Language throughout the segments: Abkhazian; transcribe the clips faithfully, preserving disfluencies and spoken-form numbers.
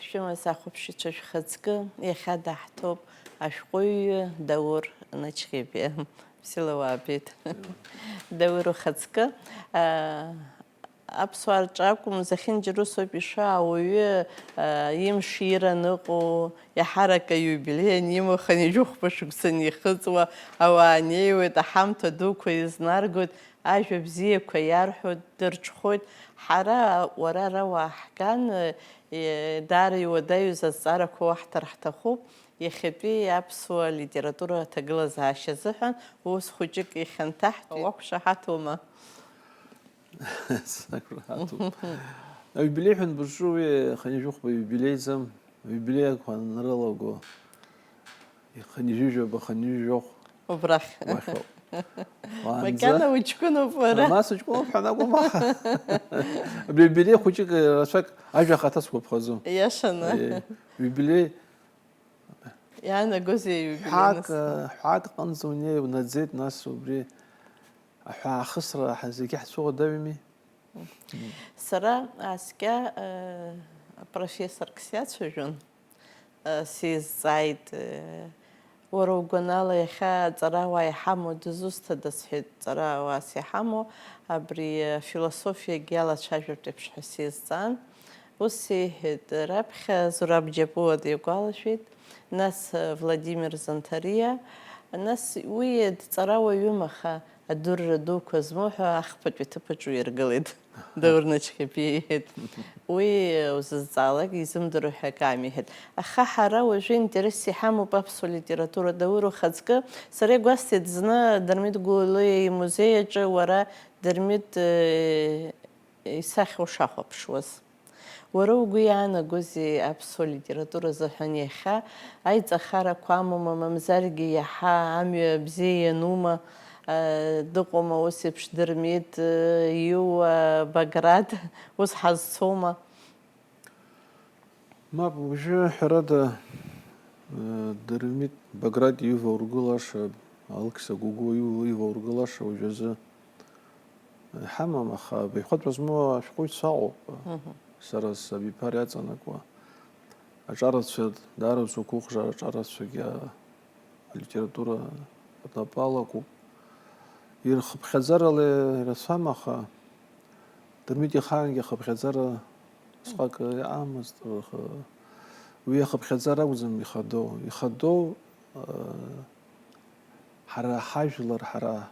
Шәымаз ахәаԥшыҩцәа шәхаҵкы, иахьа даҳҭоуп ашәҟәыҩҩы Даур Начхебиа. Бзиала уаабеит. Даур, ухаҵкы. Аа, аԥсуаа рҿы акәым, зехьынџьара усоуп ишыҟоу, ауаҩы, аа, имшира аныҟоу, иаҳарак аиубилеи анимоу, хынҩажәи жәохәба шықәса анихыҵуа, ауаа неиуеит, аҳамҭа дуқәа изнаргоит, ажәа бзиақәа иарҳәоит, дырҽхәоит. Ҳара, уара ара уааҳган, е, даара иуадаҩыз азҵаарақәа уаҳҭар ҳҭахуп. Иахьатәи аԥсуа литература аҭагылазаашьа азыҳәан ус хәыҷык ихьанҭаҳтәит. Уақәшаҳаҭума? Сақәшаҳаҭуп. Аиубилеи ҳәа анбызҿу, уи хынҩажәи жәохәба иубилеиӡам. Аиубилеиқәа анрылаго, хынҩажәи жәаба, хынҩажәи жәохә. Убрахь. Уахь ауп. Уаанӡа. Макьана уҷкәыноуп уара. Ана сыҷкәыноуп ҳәа анакәым, аха. Абри аиубилеи хәыҷык рацәак ажәа ахаҭа сгәаԥхаӡом. Иашаны. Аиеи. Иубилеи. Иаанагозеи аиубилеи, ҳәак, нас? Ҳәак аҟынӡа унеи, унаӡеит, нас убри аҳәаахысра ҳа зегьы ҳцәыуадаҩми? Сара аскьа, э, профессорк сиацәажәон, э, сизҵааит, э, уара угәанала иахьа аҵарауаа иҳамоу дызусҭада, сҳәеит, ҵарауаас иҳамоу абри афилософиагьы алацәажәартә еиԥш ҳәа сизҵаан. Ус сеиҳәеит, раԥхьа Зураб Џьапуа диагәалашәеит, нас, э, Владимир Занҭариа, нас уи дҵарауаҩым, аха адырра дуқәа змоу ҳәа ахԥатәи аҭыԥаҿы уиргылеит. Даур Начхебиа иҳәеит. Уи узызҵаалак изымдыруа ҳәа акы аами иҳәеит. Аха ҳара уажәы интерес иҳамоуп аԥсуа литература, Даур, ухаҵкы. Сара игәасҭеит зны Дырмит Гәлиа имузеи аҿы уара Дырмит, э, исахьа ушахәаԥшуаз. Уара угәы иаанагозеи аԥсуа литература азыҳәан иахьа аиҵахарақәа амоума, мамзаргьы иаҳа амҩа бзиа ианума, а, дыҟоума ус еиԥш Дырмит, э, Иуа, Баграт, ус ҳазцома? Мап, уажәы, ҳәарада, э, Дырмит Баграт иҩыва ургылаша, Алықьса Гогәуа иҩыва ургылаша уажәазы иҳамам, аха абаҩхатәра змоу ашәҟәыҩҩцәа ыҟоуп. Мгм. Сара сабиԥара иаҵанакуа. Аҿарацәа, даараӡа уқәыхәжаар, аҿарацәагьы алитература рнапы алакуп. Ирхыԥхьаӡарала ирацәам, аха Дырмит ихаангьы ахыԥхьаӡара усҟак иҟамызт. Уи ахыԥхьаӡара акәӡам ихадоу. Ихадоу, э, ҳара ҳажәлар, ҳара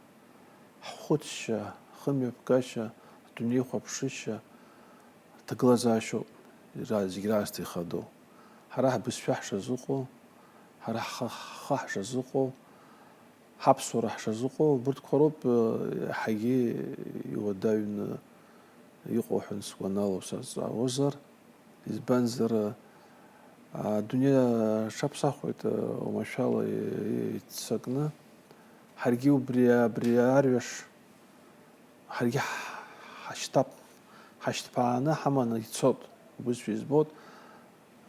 ҳхәыцшьа, ҳхымҩаԥгашьа, ҳдунеихәаԥшышьа, ҳҭагылазаашьоуп ра-, зегь раасҭа ихадоу. Ҳара ҳбызшәа ҳшазыҟоу, ҳара ҳхы, ҳхы ҳшазыҟоу, ҳаԥсуара ҳшазыҟоу, убырҭқәа роуп, э, иаҳагьы иуадаҩны иҟоу ҳәа сгәанала, сазҵаауазар. Избанзар, а, адунеи аҽаԥсахуеит, а, уамашәала и-, иццакны. Ҳаргьы убри, абри арҩаш, ҳаргьы ҳ-, ҳашьҭап-, ҳашьҭԥааны ҳаманы ицот, убызшәа избот.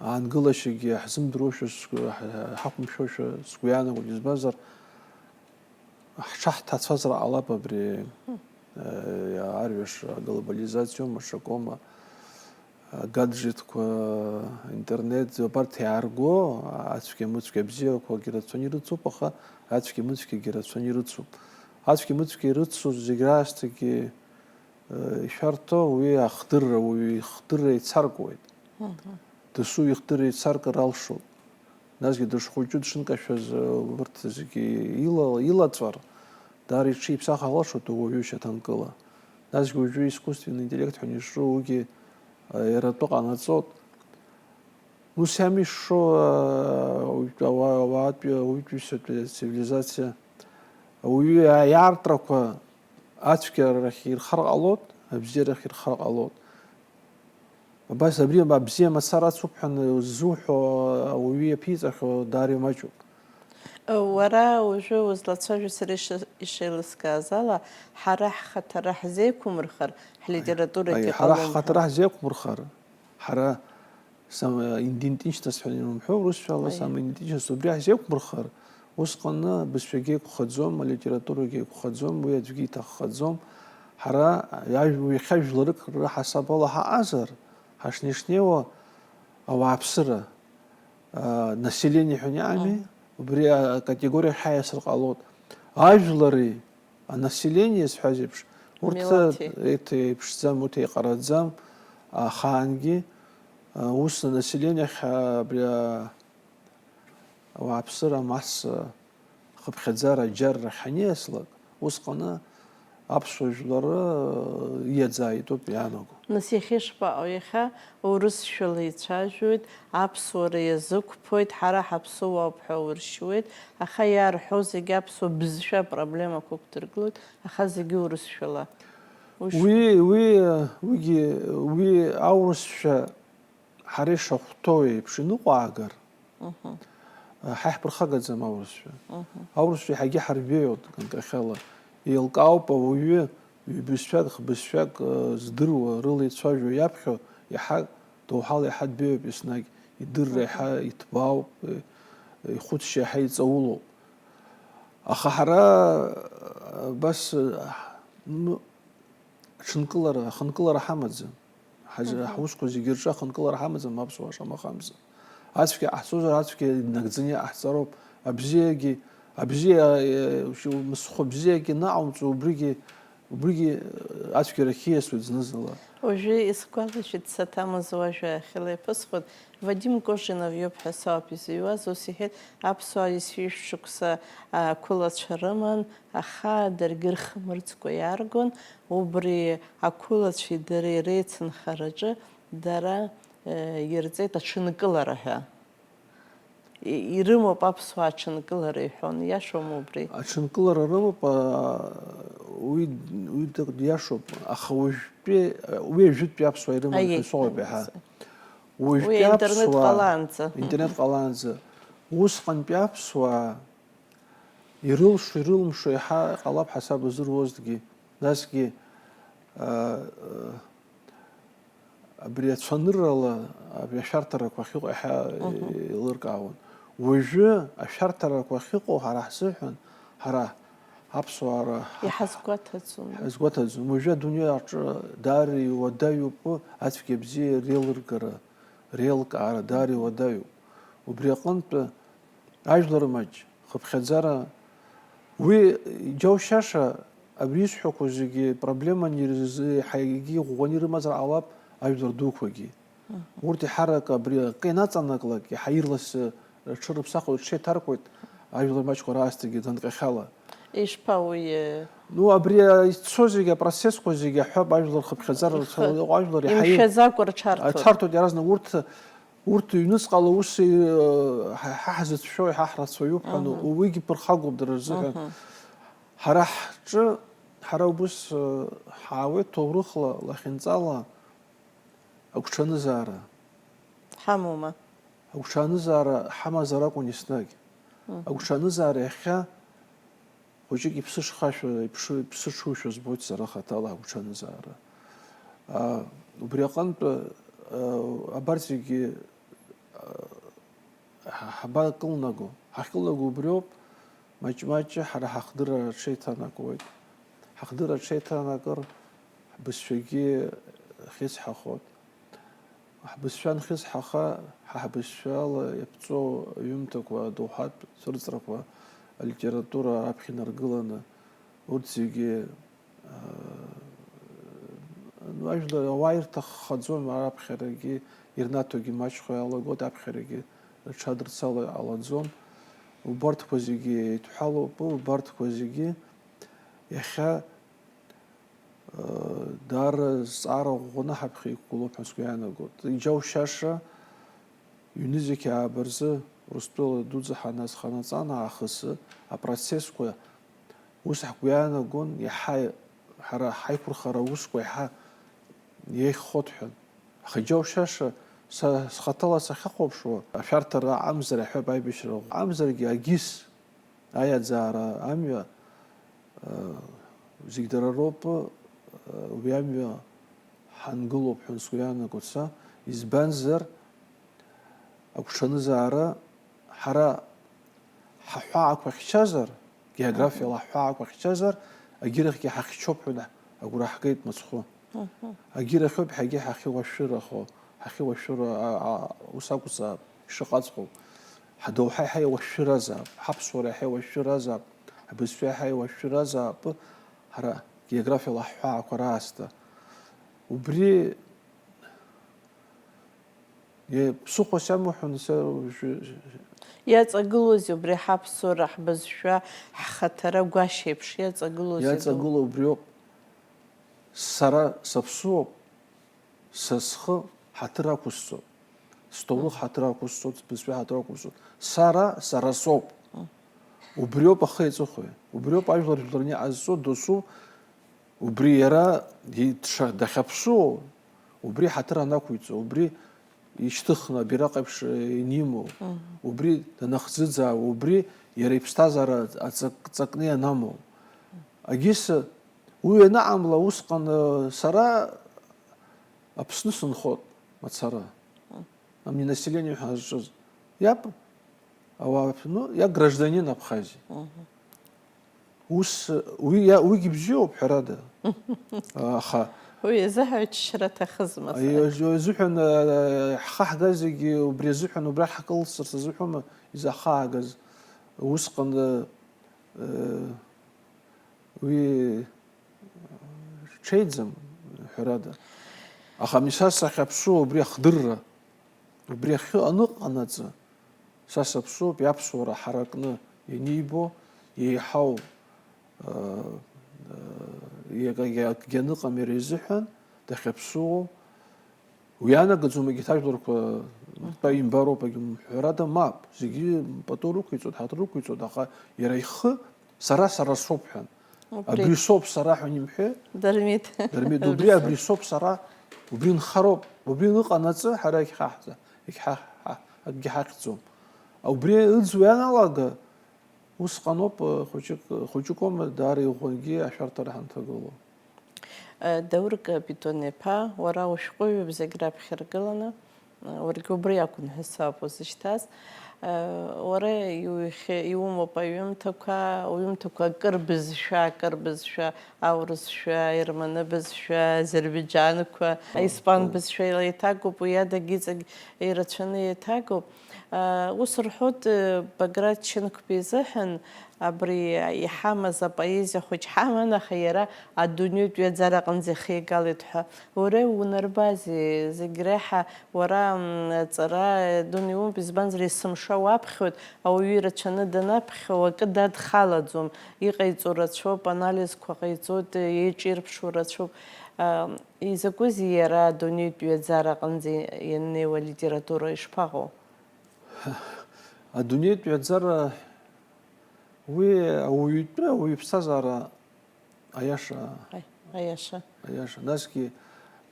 Аангылашьагьы ҳзымдыруашәа сгәы, ҳ-, ҳақәымшәошәа сгәы иаанагоит, избанзар, ҳҽаҳҭацәазар ҟалап абри, э, арҩаш, аглобализациоума, шакоума, агаджетқәа, аинтернет, абарҭ иаарго, ацәгьа-мыцәгьа абзиақәагьы рацәаны ирыцуп, аха ацәгьа-мыцәгьагьы рацәаны ирыцуп. Ацәгьа-мыцәгьа ирыцу зегь раасҭагьы, э, ишәарҭоу уи ахдырра, уаҩы ихдырра еицаркуеит. Мгм. Дасу ихдырра еицаркыр алшоит. Насгьы дышхәыҷу, дшынкашәаз, э, урҭ зегьы ила-, илаҵәар, даара иҽиԥсахыр алшоит ауаҩы шьаҭанкыла. Насгьы уажәы искусственный интеллект ҳәа ишроу уигьы, э, иара атәы ҟанаҵоит. Ус иами ишшо, э, ауаҩтә-, ауа-, ауаатәи, ауаҩытәыҩсатәи ацивилизациа. Ауаҩы иа-, иаартрақәа ацәгьарахь ирхар ҟалоит, абзиарахь ирхар ҟалоит. Абас абри абзиа мацара ацуп ҳәа ззуҳәо ауаҩы иаԥиҵахьоу даара имаҷуп. Уара уажәы узлацәажәо сара иша-, ишеилыскааз ала, ҳара ҳхаҭара ҳзеиқәмырхар, ҳлитературагьы Аи, ҳара ҟалом ҳхаҭара ҳәа. Ҳзеиқәмырхар, ҳара сам-, идентичность ҳәа ианумҳәо, урысшәала Аи. Самоидентичность, убри ҳзеиқәмырхар, усҟаны абызшәагьы еиқәхаӡом, алитературагьы еиқәхаӡом, уи аӡәгьы иҭаххаӡом. Ҳара иажә-, иахьа жәларык рыҳасаб ала ҳаҟазар, ҳашнеи-шнеиуа, Ауааԥсыра, а, население ҳәа иаами, Мгм. Убри акатегориа ҳаиасыр ҟалоит. Ажәлари анаселение зҳәаз еиԥш, урҭ Милаҭи. Еиҭ-, еиԥшӡам, урҭ еиҟараӡам, ахаангьы, а, ус анаселение ахь, а, абри, а, ауааԥсыра амасса хыԥхьаӡара аџьаррахь ҳаниаслак, усҟаны аԥсуа жәлары иаӡааитәуп иаанаго. Нас иахьа ишԥаҟоу? Иахьа урысшәала ицәажәоит, аԥсуара иазықәԥоит, ҳара ҳаԥсуоуп ҳәа уршьуеит, аха иаарҳәо зегьы аԥсуа бызшәа апроблемақәа ықәдыргылоит, аха зегьы урысшәала. Уи, уи, уигьы, уи аурысшәа ҳара ишахәҭоу еиԥш иныҟәаагар, Мгм. ҳа иаҳԥырхагаӡам аурысшәа. Мгм. Аурысшәа иаҳагьы ҳарбеиоит ганкахьала. Еилкаауп ауаҩы ҩбызшәак, хбызшәак, э, здыруа, рыла ицәажәо иаԥхьо, иаҳа доуҳала иаҳа дбеиоуп еснагь, идырра Мгм. Иаҳа иҭбаауп, э, ихәыцшьа иаҳа иҵаулоуп. Аха ҳара, э, абас, э, ну, Аҽынкылара, ахынкылара ҳамаӡам. Ҳаӡ-, Мгм. Ҳусқәа зегьы рҿы ахынкылара ҳамаӡам, аԥсуаа шамахамзар. Ацәгьа ҟаҳҵозар, ацәгьа инагӡаны иҟаҳҵароуп. Абзиагьы, абзиа, э, шьу-, мыцхәы бзиагьы наҟауҵо, убригьы, убригьы, э, ацәгьарахь ииасуеит зны-зынла. Уажәы исгәалашәеит, саҭамыз уажәы ахьыла иԥысхуеит, Вадим Кожинов иоуп ҳәа сауп изыҩуаз, ус иҳәеит, аԥсуаа ҩажәи жәшықәса ақәылацәа рыман, аха даргьы рхы мырӡкәа иааргон, убри ақәылацәеи дареи реицынхараҿы дара, э, ирҵеит аҽынкылара ҳәа. И-, ирымоуп аԥсуаа аҽынкылара иҳәон, иашоума убри? Аҽынкылара рымоуп, а, уи, уи д-, диашоуп, аха уажәтәи, уи ажәытәтәи аԥсуаа ирыман Аиеи, ҳәа исоуп аиеи, иаҳа. Саиеи. Уажәтәи Уи интернет аԥсуаа, ҟалаанӡа. Интернет ҟалаанӡа. Усҟантәи аԥсуаа ирылшо, ирылымшо иаҳа ҟалап ҳасаб азыруазҭгьы. Насгьы, а, а, абри ацәаныррала абри ашәарҭарақәа ахьыҟоу иаҳа Мгм. Еилыркаауан. Уажәы ашәарҭарақәа ахьыҟоу ҳара ҳзыҳәан, ҳара аԥсуаа ра-, Иҳазгәаҭаӡом. Ҳазгәаҭаӡом. Уажәы адунеи аҿы даара иуадаҩуп ацәгьа-бзиа реилыргара, реилкаара даара иуадаҩуп. Убри аҟынтә ажәлар маҷ, хыԥхьаӡара, уи иџьаушьаша, абри исҳәақәо зегьы проблеманы ирзы-, иаҳагьы ӷәӷәаны ирымазар ҟалап ажәлар дуқәагьы. Мгм. Урҭ иаҳарак абри акы ианаҵанаклак, иаҳа ирласы рҽырыԥсахуеит, рҽеиҭаркуеит ажәлар маҷқәа раасҭагьы ганкахьала. Ишԥа уи, э? Ну, абри ицо зегьы, апроцессқәа зегьы аҳәап, ажәлар хыԥхьаӡара Ихы-, рцо-, иҟоу ажәлар иаҳа и-, имшәаӡакәа рҽарҭоит. Рҽарҭоит иаразнак. Урҭ, урҭ ҩнуҵҟала ус, э, ҳа, ҳа ҳзыцәшәо, ҳа ҳрацәаҩуп ҳәа, Мгм. Уигьы ԥырхагоуп дара рзыҳәан. Мгм. Ҳара ҳҿы, ҳара убыс, э, ҳаауеит ҭоурыхла, лахьынҵала, агәҽанызаара. Ҳамоума? Агәҽанызаара ҳамазар акәын еснагь. Мгм. Агәҽанызаара иахьа хәыҷык иԥсы шхашәа, иԥшы-, иԥсы шушәа збоит сара хаҭала агәҽанызаара. А, убри аҟынтә, а, абарҭ зегьы, а, ҳа-, ҳабакылнаго? Ҳахькылнаго убриоуп, маҷ-маҷ ҳара ҳахдырра аҽеиҭанакуеит. Ҳахдырра аҽеиҭанакыр, ҳбызшәагьы хьыцҳахоит. Ҳбызшәа анхьысҳаха, ҳа ҳбызшәала иаԥҵоу аҩымҭақәа, адоуҳатә цәырҵрақәа, алитература араԥхьа инаргыланы, урҭ зегьы, аа, ну, ажәлар, ауаа ирҭаххаӡом, араԥхьарагьы ирнаҭогьы маҷхо иалагоит, аԥхьарагьы рҽадырцало иҟалаӡом. Убарҭқәа зегьы еидҳәалоуп, убарҭқәа зегьы иахьа Даара зҵаара ӷәӷәаны ҳаԥхьа иқәгылоуп ҳәа сгәы иаанагоит. Иџьаушьаша, ҩнызқь ааба рзы Урыстәыла дуӡӡа ҳаназханаҵан аахысы апроцессқәа ус ҳгәы иаанагон, иаҳа ҳара ҳаиқәырхара аусқәа иаҳа иеиӷьхоит ҳәа. Аха иџьаушьаша, са схаҭала сахьахәаԥшуа, ашәарҭара амзар аҳәап аибашьра, амзаргьы агьыс Аиаӡаара амҩа, э, зегь дара роуп, э, уи амҩа ҳангылоуп ҳәа сгәы иаанагоит са, избанзар, агәҽанызаара, ҳара ҳаҳәаақәа хьчазар, географиала ҳҳәаақәа хьчазар, агьырахьгьы ҳахьчоуп ҳәа агәра ҳгеит мыцхәы. Мгм. Агьырахьоуп ҳәагьы ҳахьуашәырахо, ҳахьуашәыра, а, а, ус акәзаап, ишыҟаҵәҟьоу. Ҳдоуҳа иаҳа иуашәшәыразаап, ҳаԥсуара иаҳа иуашәшәыразаап, ҳбызшәа иаҳа иуашәшәыразаап, ҳара географиала ҳҳәаақәа раасҭа. Убри, е, ԥсыхәас иамуҳәан, са уажәы Иаҵагылоузеи убри ҳаԥсуара, ҳбызшәа, ҳхаҭара гәашьеиԥш иаҵагылоузеи? Иаҵагыло убриоуп. Сара саԥсуоуп, са схы ҳаҭыр ақәысҵоит, сҭоурых ҳаҭыр ақәысҵоит, сбызшәа ҳаҭыр ақәысҵоит. Сара, сара соуп. Убриоуп ахи аҵыхәеи. Убриоуп ажәлар жәларны иҟазҵо досу, убри иара ди-, дша-, дахьаԥсуоу, убри ҳаҭыр анақәиҵо, убри ишьҭыхны абираҟ еиԥш ианимоу, убри данахӡыӡаауа, убри иара иԥсҭазаара аҵак-, ҵакны ианамоу. Агьыс уи ианаҟамла, усҟан, э, сара Аԥсны сынхот мацара. Ами население ҳәа зҿыз. Иаб, ауаа, ну, я гражданин Абхазии. Ус, уи, иа-, уигьы бзиоуп, ҳәарада. Аха Уи азыҳәа аччара аҭахызма, сара? Азыҳәан, э, ҳхы ҳгаз зегьы убри азыҳәан, убрахь ҳкылсырц азыҳәама изаҳхаагаз? Усҟан, э, э, уи ҽеиӡам, ҳәарада. Аха Миса сахьаԥсуа убри ахдырра, убри ахьы аныҟанаҵы, са саԥсуоуп, иаԥсуара ҳаракны ианибо, еиҳау, э, э, акгьы аныҟам иара изыҳәан, дахьаԥсуоу, уи иаанагаӡом егьырҭ ажәларқәа, тәа имбароуп, ҳәарада, мап, зегьы пату рықәиҵоит, ҳаҭыр рықәиҵоит, аха иара ихы, сара, сара соуп ҳәа. Убри. Абри соуп сара ҳәа анимҳәеи? Дырмит. Дырмит, убри, абри соуп сара, убри нхароуп, убри ныҟанаҵы ҳара егьҳаҳӡа-, егьҳа-, ҳа-, акгьы ҳахьӡом. Убри ыӡуа ианалага, усҟаноуп, э, хәыҷык, хәыҷык аума, даара иӷәӷәангьы ашәарҭара ҳанҭагылоу. Э, Даур Капитон-иԥа, уара ушәҟәыҩҩы зегь раԥхьа иргыланы, э, уаргьы убри акәын ҳәа саб узышьҭаз. Э, уара иухьи-, иумоуп аҩымҭақәа, уҩымҭақәа акыр бызшәа, акыр бызшәа, аурысшәа, аерманы бызшәа, азербиџьанқәа, аиспан бызшәа еиҭагоуп, уи адагьы иҵегь ирацәаны еиҭагоуп. Э, ус рҳәоит, э, Баграт Чынқәба изыҳәан, абри иҳамаз апоезиа хәыҷ ҳаман, аха иара адунеитә ҩаӡара аҟынӡа ихигалеит ҳәа. Уара иунарбазеи? Зегь реиҳа уара, м, аҵара, э, дунеиуп, избанзар, есымша уаԥхьоит, ауаҩы ирацәаны данаԥхьо акы дадхалаӡом, иҟаиҵо рацәоуп, анализқәа ҟаиҵоит, еиҿирԥшуа рацәоуп. Э, изакәызеи иара адунеитә ҩаӡара аҟынӡа ианнеиуа алитература ишԥаҟоу? Адунеитә ҩаӡара уи ауаҩытәы, ауаҩы иԥсҭазаара аиаша, Аи-, аиаша. Аиаша. Насгьы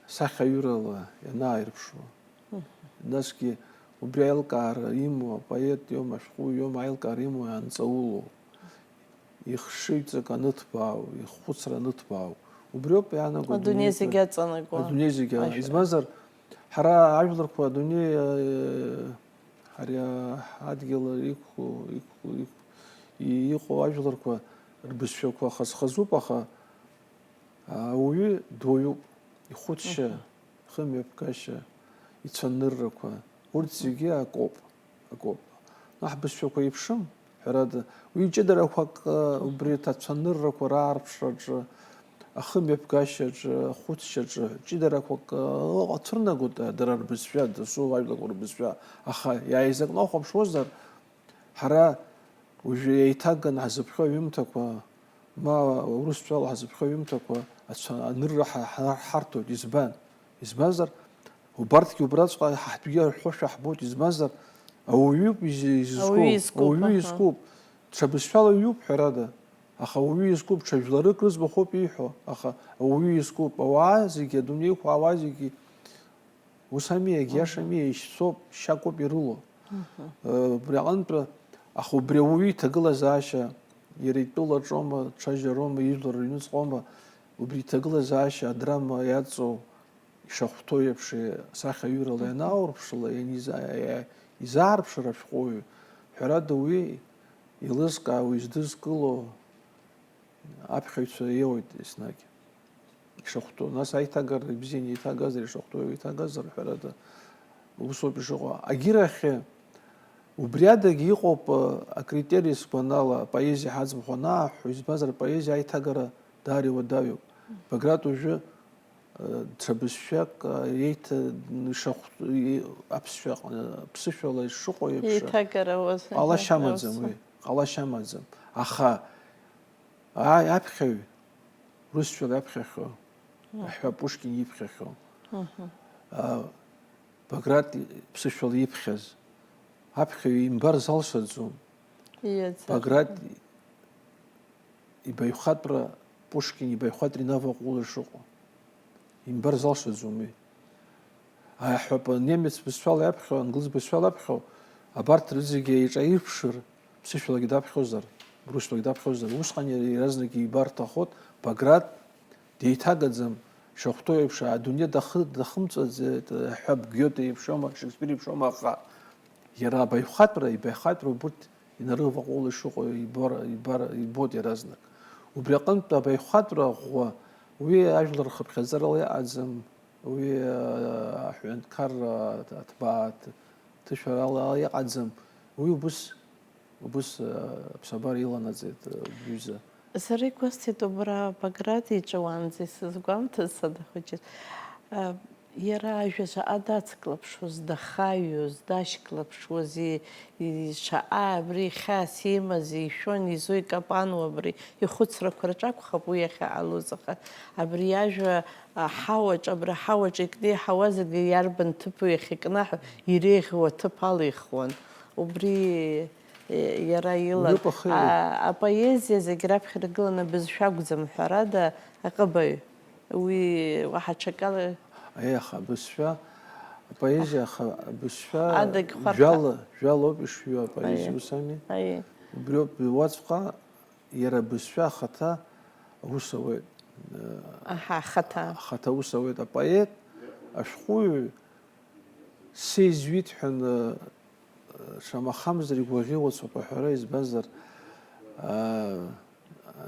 сахьаҩырала ианааирԥшуа, Мгм. насгьы убри аилкаара имоу апоет иоума, ашәҟәыҩҩы иоума, аилкаара имоу ианҵаулоу, ихшыҩҵак аныҭбаау, иххәыцра аныҭбаау, убриоуп иаанаго Адунеи адунеитә зегь аҵанаго. Адунеи зегь ана-, Аиаша. Избанзар, ҳара ажәларқәа адунеи, э, ари, а, адгьыл иқәу, иқәу, иқәу, и-, иҟоу ажәларқәа рбызшәақәа хаз-хазуп, аха ауаҩы дуаҩуп, ихәыцшьа, Мгм. ихымҩаԥгашьа, ицәаныррақәа, урҭ зегьы акоуп, акоуп. Наҳ бызшәақәа еиԥшым, ҳәарада, уи ҷыдарақәак, э, убри аҭацәаныррақәа раарԥшраҿы, ахымҩаԥгашьаҿы, ахәыцшьаҿы ҷыдарақәак, э, ыҟацәырнагоит, э, дара рбызшәа, дасу ажәлақәа рбызшәа, аха иааизакны ухәаԥшуазар, ҳара уажәы еиҭаганы ҳзыԥхьо аҩымҭақәа, ма урысшәала ҳзыԥхьо аҩымҭақәа ацәа-, анырра ҳа-, ҳа-, ҳарҭоит. Избан? Избанзар, убарҭгьы убраҵәҟьа ҳтәгьы арҳәошәа ҳбоит. Избанзар, ауаҩуп изы-, изызку, Ауаҩы изкуп, ауаҩы аҳа. изкуп. Ҽа бызшәала ҩуп, ҳәарада, аха ауаҩы изкуп, ҽа жәларык рыӡбахәоуп ииҳәо, аха ауаҩы изкуп. Ауаа зегьы, адунеиқәа ауаа зегьы ус ами, егьиашами, ишьцоуп, шьакоуп ирылоу. Мгм. Э, убри аҟынтә, аха убри ауаҩы иҭагылазаашьа, иара итәылаҿоума, дцәажәароума, ижәлар рыҩныҵҟоума, убри иҭагылазаашьа адрама иаҵоу, ишахәҭоу еиԥш, сахьаҩырала ианааурԥшла, ианиза-, иа-, изаарԥшыр ашәҟәыҩҩы, ҳәарада, уи еилызкаауа, издызкыло аԥхьаҩцәа иоуеит еснагь. Ишахәҭоу, нас аиҭагара ибзианы иҭагазар, ишахәҭоу иҭагазар, ҳәарада, Усоуп ишыҟоу. Агьырахьы, убри адагьы иҟоуп, э, акритериа сгәанала, апоезиа ҳаӡбахә анааҳҳәо, избанзар, апоезиа аиҭагара даара иуадаҩуп. Баграт уажәы, э, ҽа бызшәак, э, еиҭа ишахә-, и-, аԥсшәа, э, ԥсышәала ишыҟоу еиԥш, еиҭагара уаз-, ҟалашьа амаӡам уи, ҟалашьа амаӡам. Аха, ааи, аԥхьаҩ, русшәала иаԥхьахьоу, аҳәа Пушкин иԥхьахьоу, а, Баграт ԥсышәала иԥхьаз аԥхьаҩ имбар залшаӡом. Ииаҵәа. Баграт ибаҩхатәра, Пушкин ибаҩхатәра инаваҟәыло ишыҟоу. Имбар залшаӡом уи. Аҳәап, немец бызшәала иаԥхьо, англыз бызшәала иаԥхьо, абарҭ рызегьы еиҿаирԥшыр, ԥсышәалагьы даԥхьозар, русшәалагьы даԥхьозар, усҟан иара иаразнак ибар рҭахоит, Баграт деиҭагаӡам, ишахәҭоу еиԥш, адунеи дахы-, дахымҵәаӡеит, ҳәа Гиоте иеиԥшома, Шекспир иеиԥшома, аха иара абаҩхатәра, ибаҩхатәра убырҭ инарываҟәыло ишыҟоу ибар-, ибар-, ибоит иаразнак. Убри аҟынтә абаҩхатәра ӷәӷәа, уи ажәлар рхыԥхьаӡарала иҟаӡам, уи, а, аҳәынҭқарра аҭбаа ҭышәарала иҟаӡам, уи убыс, убыс, а, аԥсабара иланаҵеит, а, бҩыза. Сара игәасҭеит убра Баграт иҿы уаанӡа исызгәамҭаз, сада хәыҷыз. А, Иара ажәа шаҟа дацклаԥшуаз, дахаҩоз, дашьклаԥшуаз, и-, и-, шаҟа абри хьаас имаз, ишәон, изу икапануа абри ихәыцрақәа рҿы акәхап уи иахьаҟалоз, аха абри ажәа аҳауаҿ, абри аҳауаҿ икнеиҳауазаргьы иарбан ҭыԥу иахьыкнаҳау иреиӷьу аҭыԥ алихуан. Убри, е, иара илан. Убриоуп ахеилак. А, апоезиа зегь раԥхьа иргыланы абызшәа акәӡам, ҳәарада, аҟыбаҩ. Уи уаҳа ҽакала. Аиеи, аха абызшәа, апоезиа, аха абызшәа адагь хәарҭа. Жәала, жәалоуп ишҩу апоезиа, аиеи, ус ами? Аиеи. Убриоуп, уаҵәҟьа иара абызшәа ахаҭа аус ауеит. Аҳа, ахаҭа. Ахаҭа аус ауеит апоет, ашәҟәыҩҩы, сеизҩит ҳәа, э, шамахамзар игәаӷьуацоуп аҳәара, избанзар, а,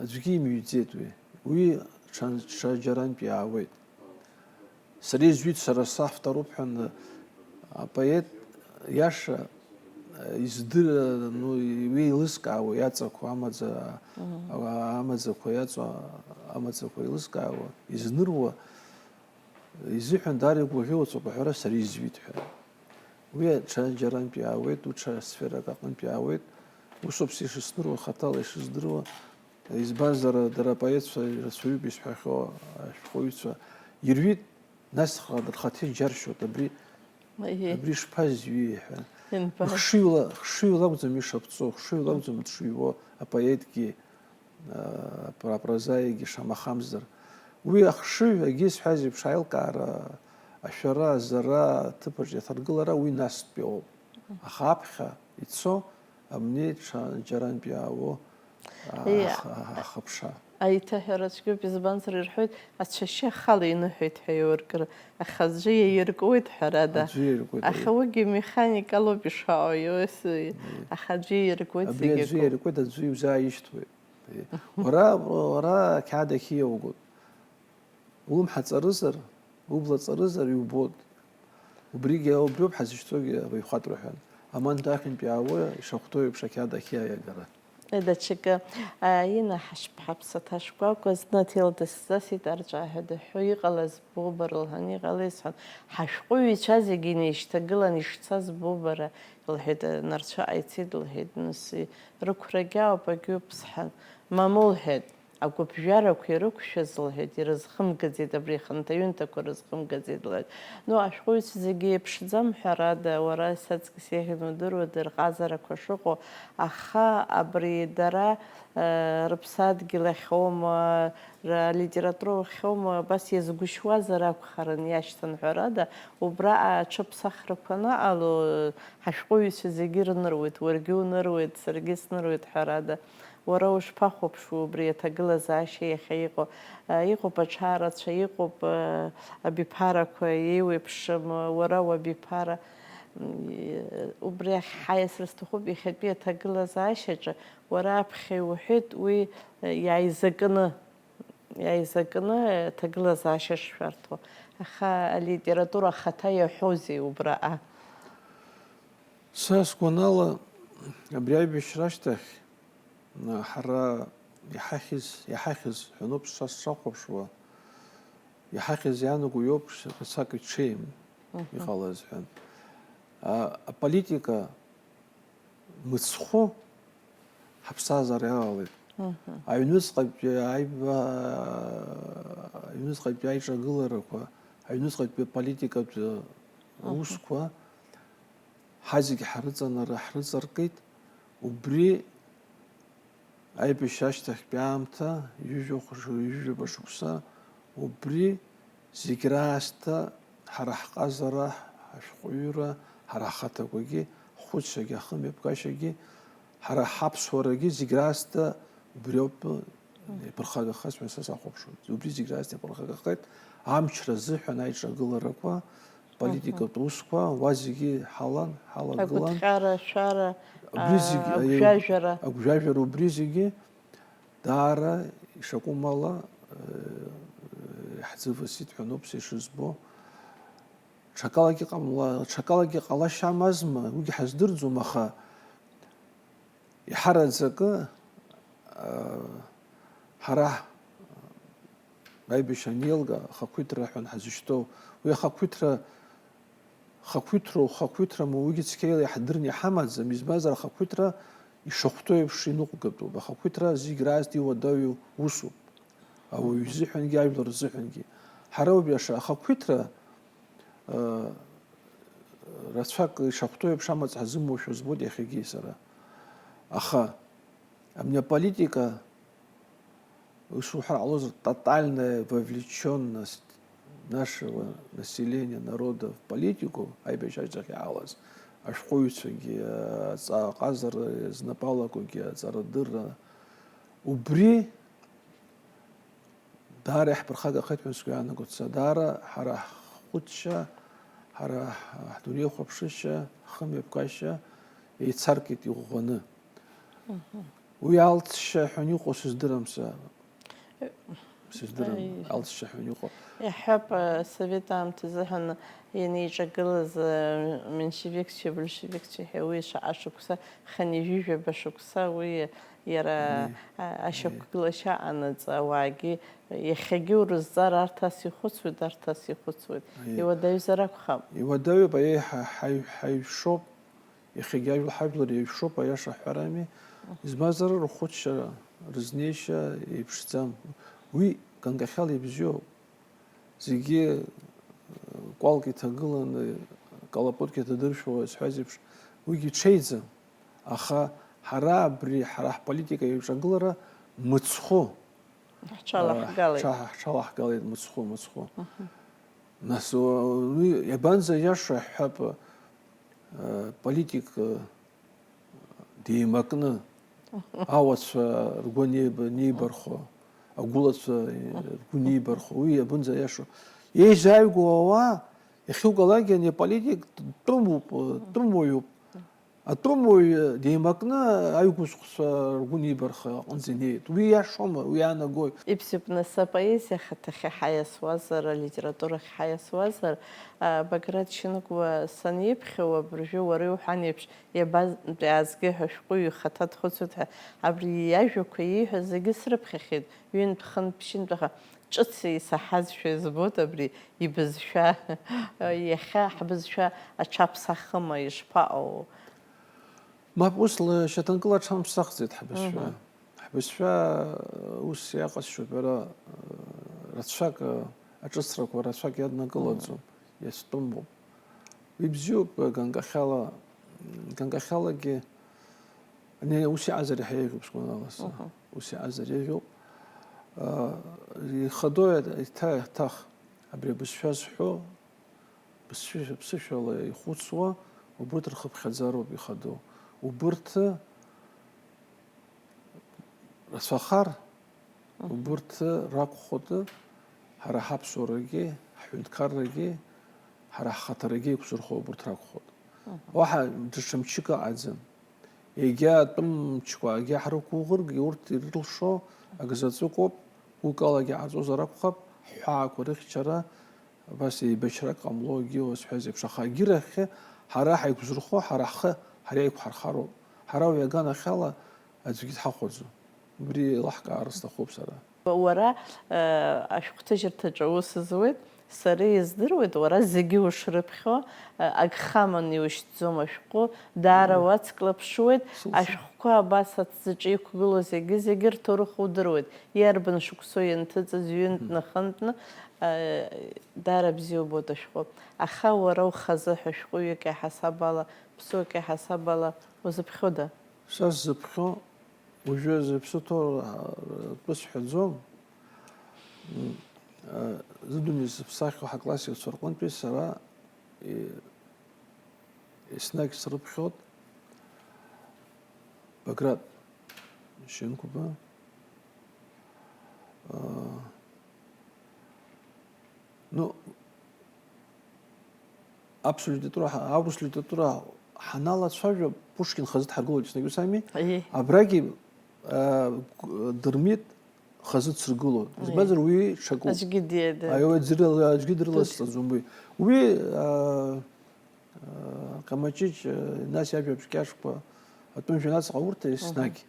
аӡәгьы имҩӡеит уи. Уи ҽан-, ҽаџьарантә иаауеит. Сара изҩит, сара савторуп ҳәа, э, апоет иаша, э, издыр-, ну, уи еилызкаауа иаҵақәа амаӡа, а-, амаӡақәа иаҵа-, амаӡақәа еилызкаауа, изныруа, изыҳәан даара игәаӷьуацоуп аҳәара сара изҩит ҳәа. Уи ҽаџьарантә иаауеит, уи ҽа сферак аҟынтә иаауеит. Усоуп са ишысныруа, хаҭала ишыздыруа. Избанзар, дара апоетцәа ирацәаҩуп исҳәахьоу ашәҟәыҩҩцәа. Ирҩит, нас ха-, рхаҭа иџьаршьоит. Абри, аиеи, абри ишԥазҩи ҳәа. Инбар. Хшыҩла, хшыҩла акәӡам ишаԥҵоу, хшыҩла акәӡам дшыҩуа апоетгьы, а, апра-, апрозаикгьы шамахамзар. Уи ахшыҩ, егьи исҳәаз еиԥш, аилкаара, ашәара, азара, аҭыԥаҿ иаҭаргылара, уи настәи ауп. Аха аԥхьа ицо абни ҽа-, џьарантә иаауо, а, Иа-, аха-, ахыԥша. Аиҭаҳәара цәгьоуп, избанзар, ирҳәоит, ацәашьы ахала иныҳәеит ҳәа еилыркыр, аха аӡәы иаиркуеит, ҳәарада. Аӡәы иаиркуеит, аха аиеи, уигьы механикалоуп ишаауа, иоуеси, аха аӡәы иаиркуеит, абри зегь аӡәы акоуп. Иаиркуеит, аӡәы иузааишьҭуеит. Уара, уара ақьаад ахьиаугоит. Улымҳа ҵарызар, убла ҵарызар иубоит. Убригьы, убриоуп ҳазышьҭоугьы абаҩхатәра ҳәа. Аманҭа ахьынтә иаауа ишахәҭоу еиԥш ақьаад ахьиа иагара. Даҽакы, а, Инна ҳашԥҳаԥсаҭа шкәакәа зны аҭел дысзасит арҵәаа ҳәа дыҳәҳәо, иҟалаз ббоуба, рылҳәан, иҟалеи сҳәан, ҳашәҟәыҩҩцәа зегьы инеишьҭагылан ишцаз ббоуба, лҳәеит, нарцәыҟа ицеит, лҳәеит, нас, рықәрагьы ауп, агьоуп, сҳәан, мамоу, лҳәеит, агәыԥжәарақәа ирықәшәаз, лҳәеит, ирызхымгаӡеит, абри аханҭаҩынҭақәа рызхымгаӡеит, лҳәеит. Ну, ашәҟәыҩҩцәа зегьы еиԥшӡам, ҳәарада, уара саҵкыс иахьынудыруада рҟазарақәа шыҟоу, аха абри дара, э, рыԥсадгьыл ахьоума, ра-, литература ахьоума, абас иазгәышьуазар акәхарын, иашьҭан, ҳәарада, убра аҽыԥсахрақәа анаҟало, ҳашәҟәыҩҩцәа зегьы ирныруеит, уаргьы уныруеит, саргьы сныруеит, ҳәарада. Уара ушԥахәаԥшуа убри аҭагылазаашьа иахьа иҟоу? Иҟоуп аҽаарацәа, иҟоуп абиԥарақәа еиуеиԥшым, уара уабиԥара. Убри ахь ҳаиасра сҭахуп иахьатәи аҭагылазаашьаҿы, уара аԥхьаҩ уҳәеит, уи иааизакны, иааизакны аҭагылазаашьа шшәарҭоу. Аха алитература ахаҭа иаҳәозеи убраҟа? Са сгәанала, абри аибашьра ашьҭахь, ҳара иҳахьыз, иҳахьыз ҳәа ноуп сшахәаԥшуа, иҳахьыз иаанаго иоуп рацәак иҽеим иҟалаз ҳәа. Аполитика мыцхәы ҳаԥсҭазаара иалалеит. Аҩныҵҟатәи аиба-, аҩныҵҟатәи аиҿагыларақәа, аҩныҵҟатәи аполитикатә усқәа ҳазегь ҳарыҵанара ҳрыҵаркит. Убри аибашьра ашьҭахьтәи аамҭа, ҩажәа хә-, ҩажәаба шықәса, убри зегь раасҭа ҳара ҳҟазара, ҳашәҟәыҩҩра, ҳара ҳхаҭақәагьы, ҳхәыцшьагьы, ҳхымҩаԥгашьагьы, ҳара ҳаԥсуарагьы зегь раасҭа убри ауп иаԥырхагахаз ҳәа са сахәаԥшуан. Убри зегь раасҭа иаԥырхагахеит, амчра азыҳәан аиҿагыларақәа, политикатә усқәа, уа зегьы ҳалан, ҳалагылан. Агәыҭҟьара, ашәара, Убри зегь, агәжәажәара. Агәжәажәара убри зегьы даара ишакәым ала, э, иаҳзывысит ҳәа ноуп са ишызбо. Ҽакалагьы ҟамла-, ҽакалагьы ҟалашьа амазма, уигьы ҳаздырӡом, аха иҳараӡакы, э, ҳара аибашьра анеилга, ахақәиҭра ҳәа ҳазышьҭоу, уи ахақәиҭра, хақәиҭроу, хақәиҭраму, уигьы цқьа иаҳдырны иҳамаӡам, избанзар, ахақәиҭра ишахәҭоу еиԥш иныҟәгатәуп. Ахақәиҭра зегь раасҭа иуадаҩу усуп. Ауаҩы изыҳәангьы, ажәлар рзыҳәангьы. Ҳара убри аша-, ахақәиҭра, ы, рацәак ишахәҭоу еиԥш амаҵ ҳзымоушәа збоит иахьагьы сара. Аха абни аполитика, ус уҳәар ҟалозар, тотальная вовлечённость нашего населения, народа в политику, аибашьра ашьҭахь иаауаз ашәҟәыҩҩцәагьы, аҵаҟазара знапы алакугьы, аҵарадырра, убри даара иаҳԥырхагахеит ҳәа сгәы иаанагоит са. Даара ҳара ҳхәыцшьа, ҳара ҳдунеихәаԥшышьа, ҳхымҩаԥгашьа еицаркит иӷәӷәаны. Уи алҵшьа ҳәан иҟоу сыздырам са. Сыздырам, Аи. Алҵшьа ҳәан иҟоу. Иаҳҳәап, асовет аамҭазы ҳәа ианеиҿагылаз, меншевикцәеи большевикцәеи ҳәа уи шаҟа шықәса, хынҩажәижәаба шықәса, уи иара, Аи. А, ашьақәгылашьа анаҵ, ауаагьы иахьагьы урызҵаар, арҭ ас ихәыцуеит, арҭ ас ихәыцуеит. Аи. Иуадаҩзар акәхап. Иуадаҩуп, аиеи, ҳа-, ҳаи-, ҳаиҩшоуп. Иахьагьы ажәла ҳажәлар еиҩшоуп, аиаша ҳҳәарами. Избанзар, рхәыцшьа, рызнеишьа еиԥшӡам. Уи ганкахьала ибзиоуп. Зегьы, э, кәалк иҭагыланы, калапотк иҭадыршәуа, исҳәаз еиԥш, уигьы ҽеиӡам. Аха ҳара абри, ҳара ҳполитика еиҿагылара мыцхәы, Ҳҽалаҳгалеит. Ҳҽа-, ҳҽалаҳгалеит мыцхәы, мыцхәы. Нас, уи иабанӡа иаша ҳҳәап, э, политик, э, деимакны, ауацәа ргәы неиб-, неибархо, агәылацәа, э, ргәы неибархо, уи иабанӡа иашо. Еизааигәоу ауаа, иахьугалакгьы ани аполитик тәымуп, э, тәымуаҩуп. Атәымуаҩ деимакны аҩгәыцхәцәа ргәы нибарха аҟынӡа инеит. Уи иашоума, уи иаанагои? Иԥсыԥны са апоезиа ахаҭахьы ҳаиасуазар, алитературахь ҳаиасуазар, а, Баграт Шьынқәба саниԥхьо, абыржәы уара иуҳәан еиԥш, иабантәи аазгеи ҳәа шәҟәыҩҩы ихаҭа дхәыцуеит ҳәа, абри иажәақәа ииҳәаз зегьы срыԥхьахьеит, ҩынтә-хынтә, ԥшьынтә, аха ҿыц исаҳазшәа избоит абри ибызшәа. Иахьа ҳбызшәа аҽаԥсахыма, ишԥаҟоу? Мап, ус лашьаҭанкыла аҽамԥсахӡеит ҳбызшәа. Мгм. Ҳбызшәа, ус иаҟазшьоуп, ара, рацәак, аҿыцрақәа рацәак иаднакылаӡом, Мгм. Иазтәымуп. Ибзиоуп, ганкахьала, ганкахьалагьы, не, ус иҟазар иаҳа еиӷьуп сгәанала са. Мгм. Ус иҟазар еиӷьуп. А, ихадоу иаҭ-, иҭа-, иаҭах, абри абызшәа зҳәо, Ԥсышәа-, ԥсышәала ихәыцуа, убырҭ рхыԥхьаӡароуп ихадоу. Убырҭ рацәахар, Мгм. Убырҭ ракәхоит ҳара ҳаԥсуарагьы, ҳҳәынҭқаррагьы, ҳара ҳхаҭарагьы еиқәзырхо убырҭ ракәхоит. Мгм. Уаҳа даҽа мчык ыҟаӡам. Егьа атәым мчқәа, егьа ҳрықәгәыӷыргьы, урҭ ирылшо акзаҵәык ауп, гәыкалагьы ҟарҵозар акәхап, ҳҳәаақәа рыхьчара, абас еибашьрак ҟамло, егьи уасҳәаз еиԥш, аха агьырахьы Ҳара ҳаиқәзырхо, ҳара ҳхы ҳара еиқәҳархароуп. Ҳара уи аганахьала аӡәгьы дҳахәаӡом. Убри еилаҳкаар сҭахуп сара. Уара, э, ашәҟәҭыжьырҭаҿы аус зуеит, сара издыруеит, уара зегьы ушрыԥхьо, э, агха аманы иушьҭӡом ашәҟәы, даара уацклаԥшуеит, ашәҟәқәа абас аҭӡаҿы иқәгылоу зегьы-зегьы рҭоурых удыруеит, иарбан шықәсоу ианҭыҵыз, ҩынтә, нахынтәны, э, даара бзиа убоит ашәҟәы. Аха уара ухазы ҳәа шәҟәыҩҩык иаҳасаб ала, ԥсуак иаҳасаб ала узыԥхьода? Са сзыԥхьо, уажәы зыԥсы ҭоу ртәы сҳәаӡом. Зыдунеи зыԥсахьоу ҳаклассикцәа рҟынтәи сара еснагь срыԥхьоит Баграт Шьынқәба. Ну, аԥсуа литература, аурыс литература ҳаналацәажәо, Пушкин хазы дҳаргылоит еснагь, ус ами? Абрагьы Дырмит хазы дсыргылоит. Избанзар, уи ҽакуп. Аӡәгьы диеда. Аиуа, ӡырыла, аӡәгьы дрыласҵаӡом уи. Уи Ҟамаҷыҷ, нас иажәабжь кьаҿқәа, атәым жәҩан аҵаҟа урҭ еснагь.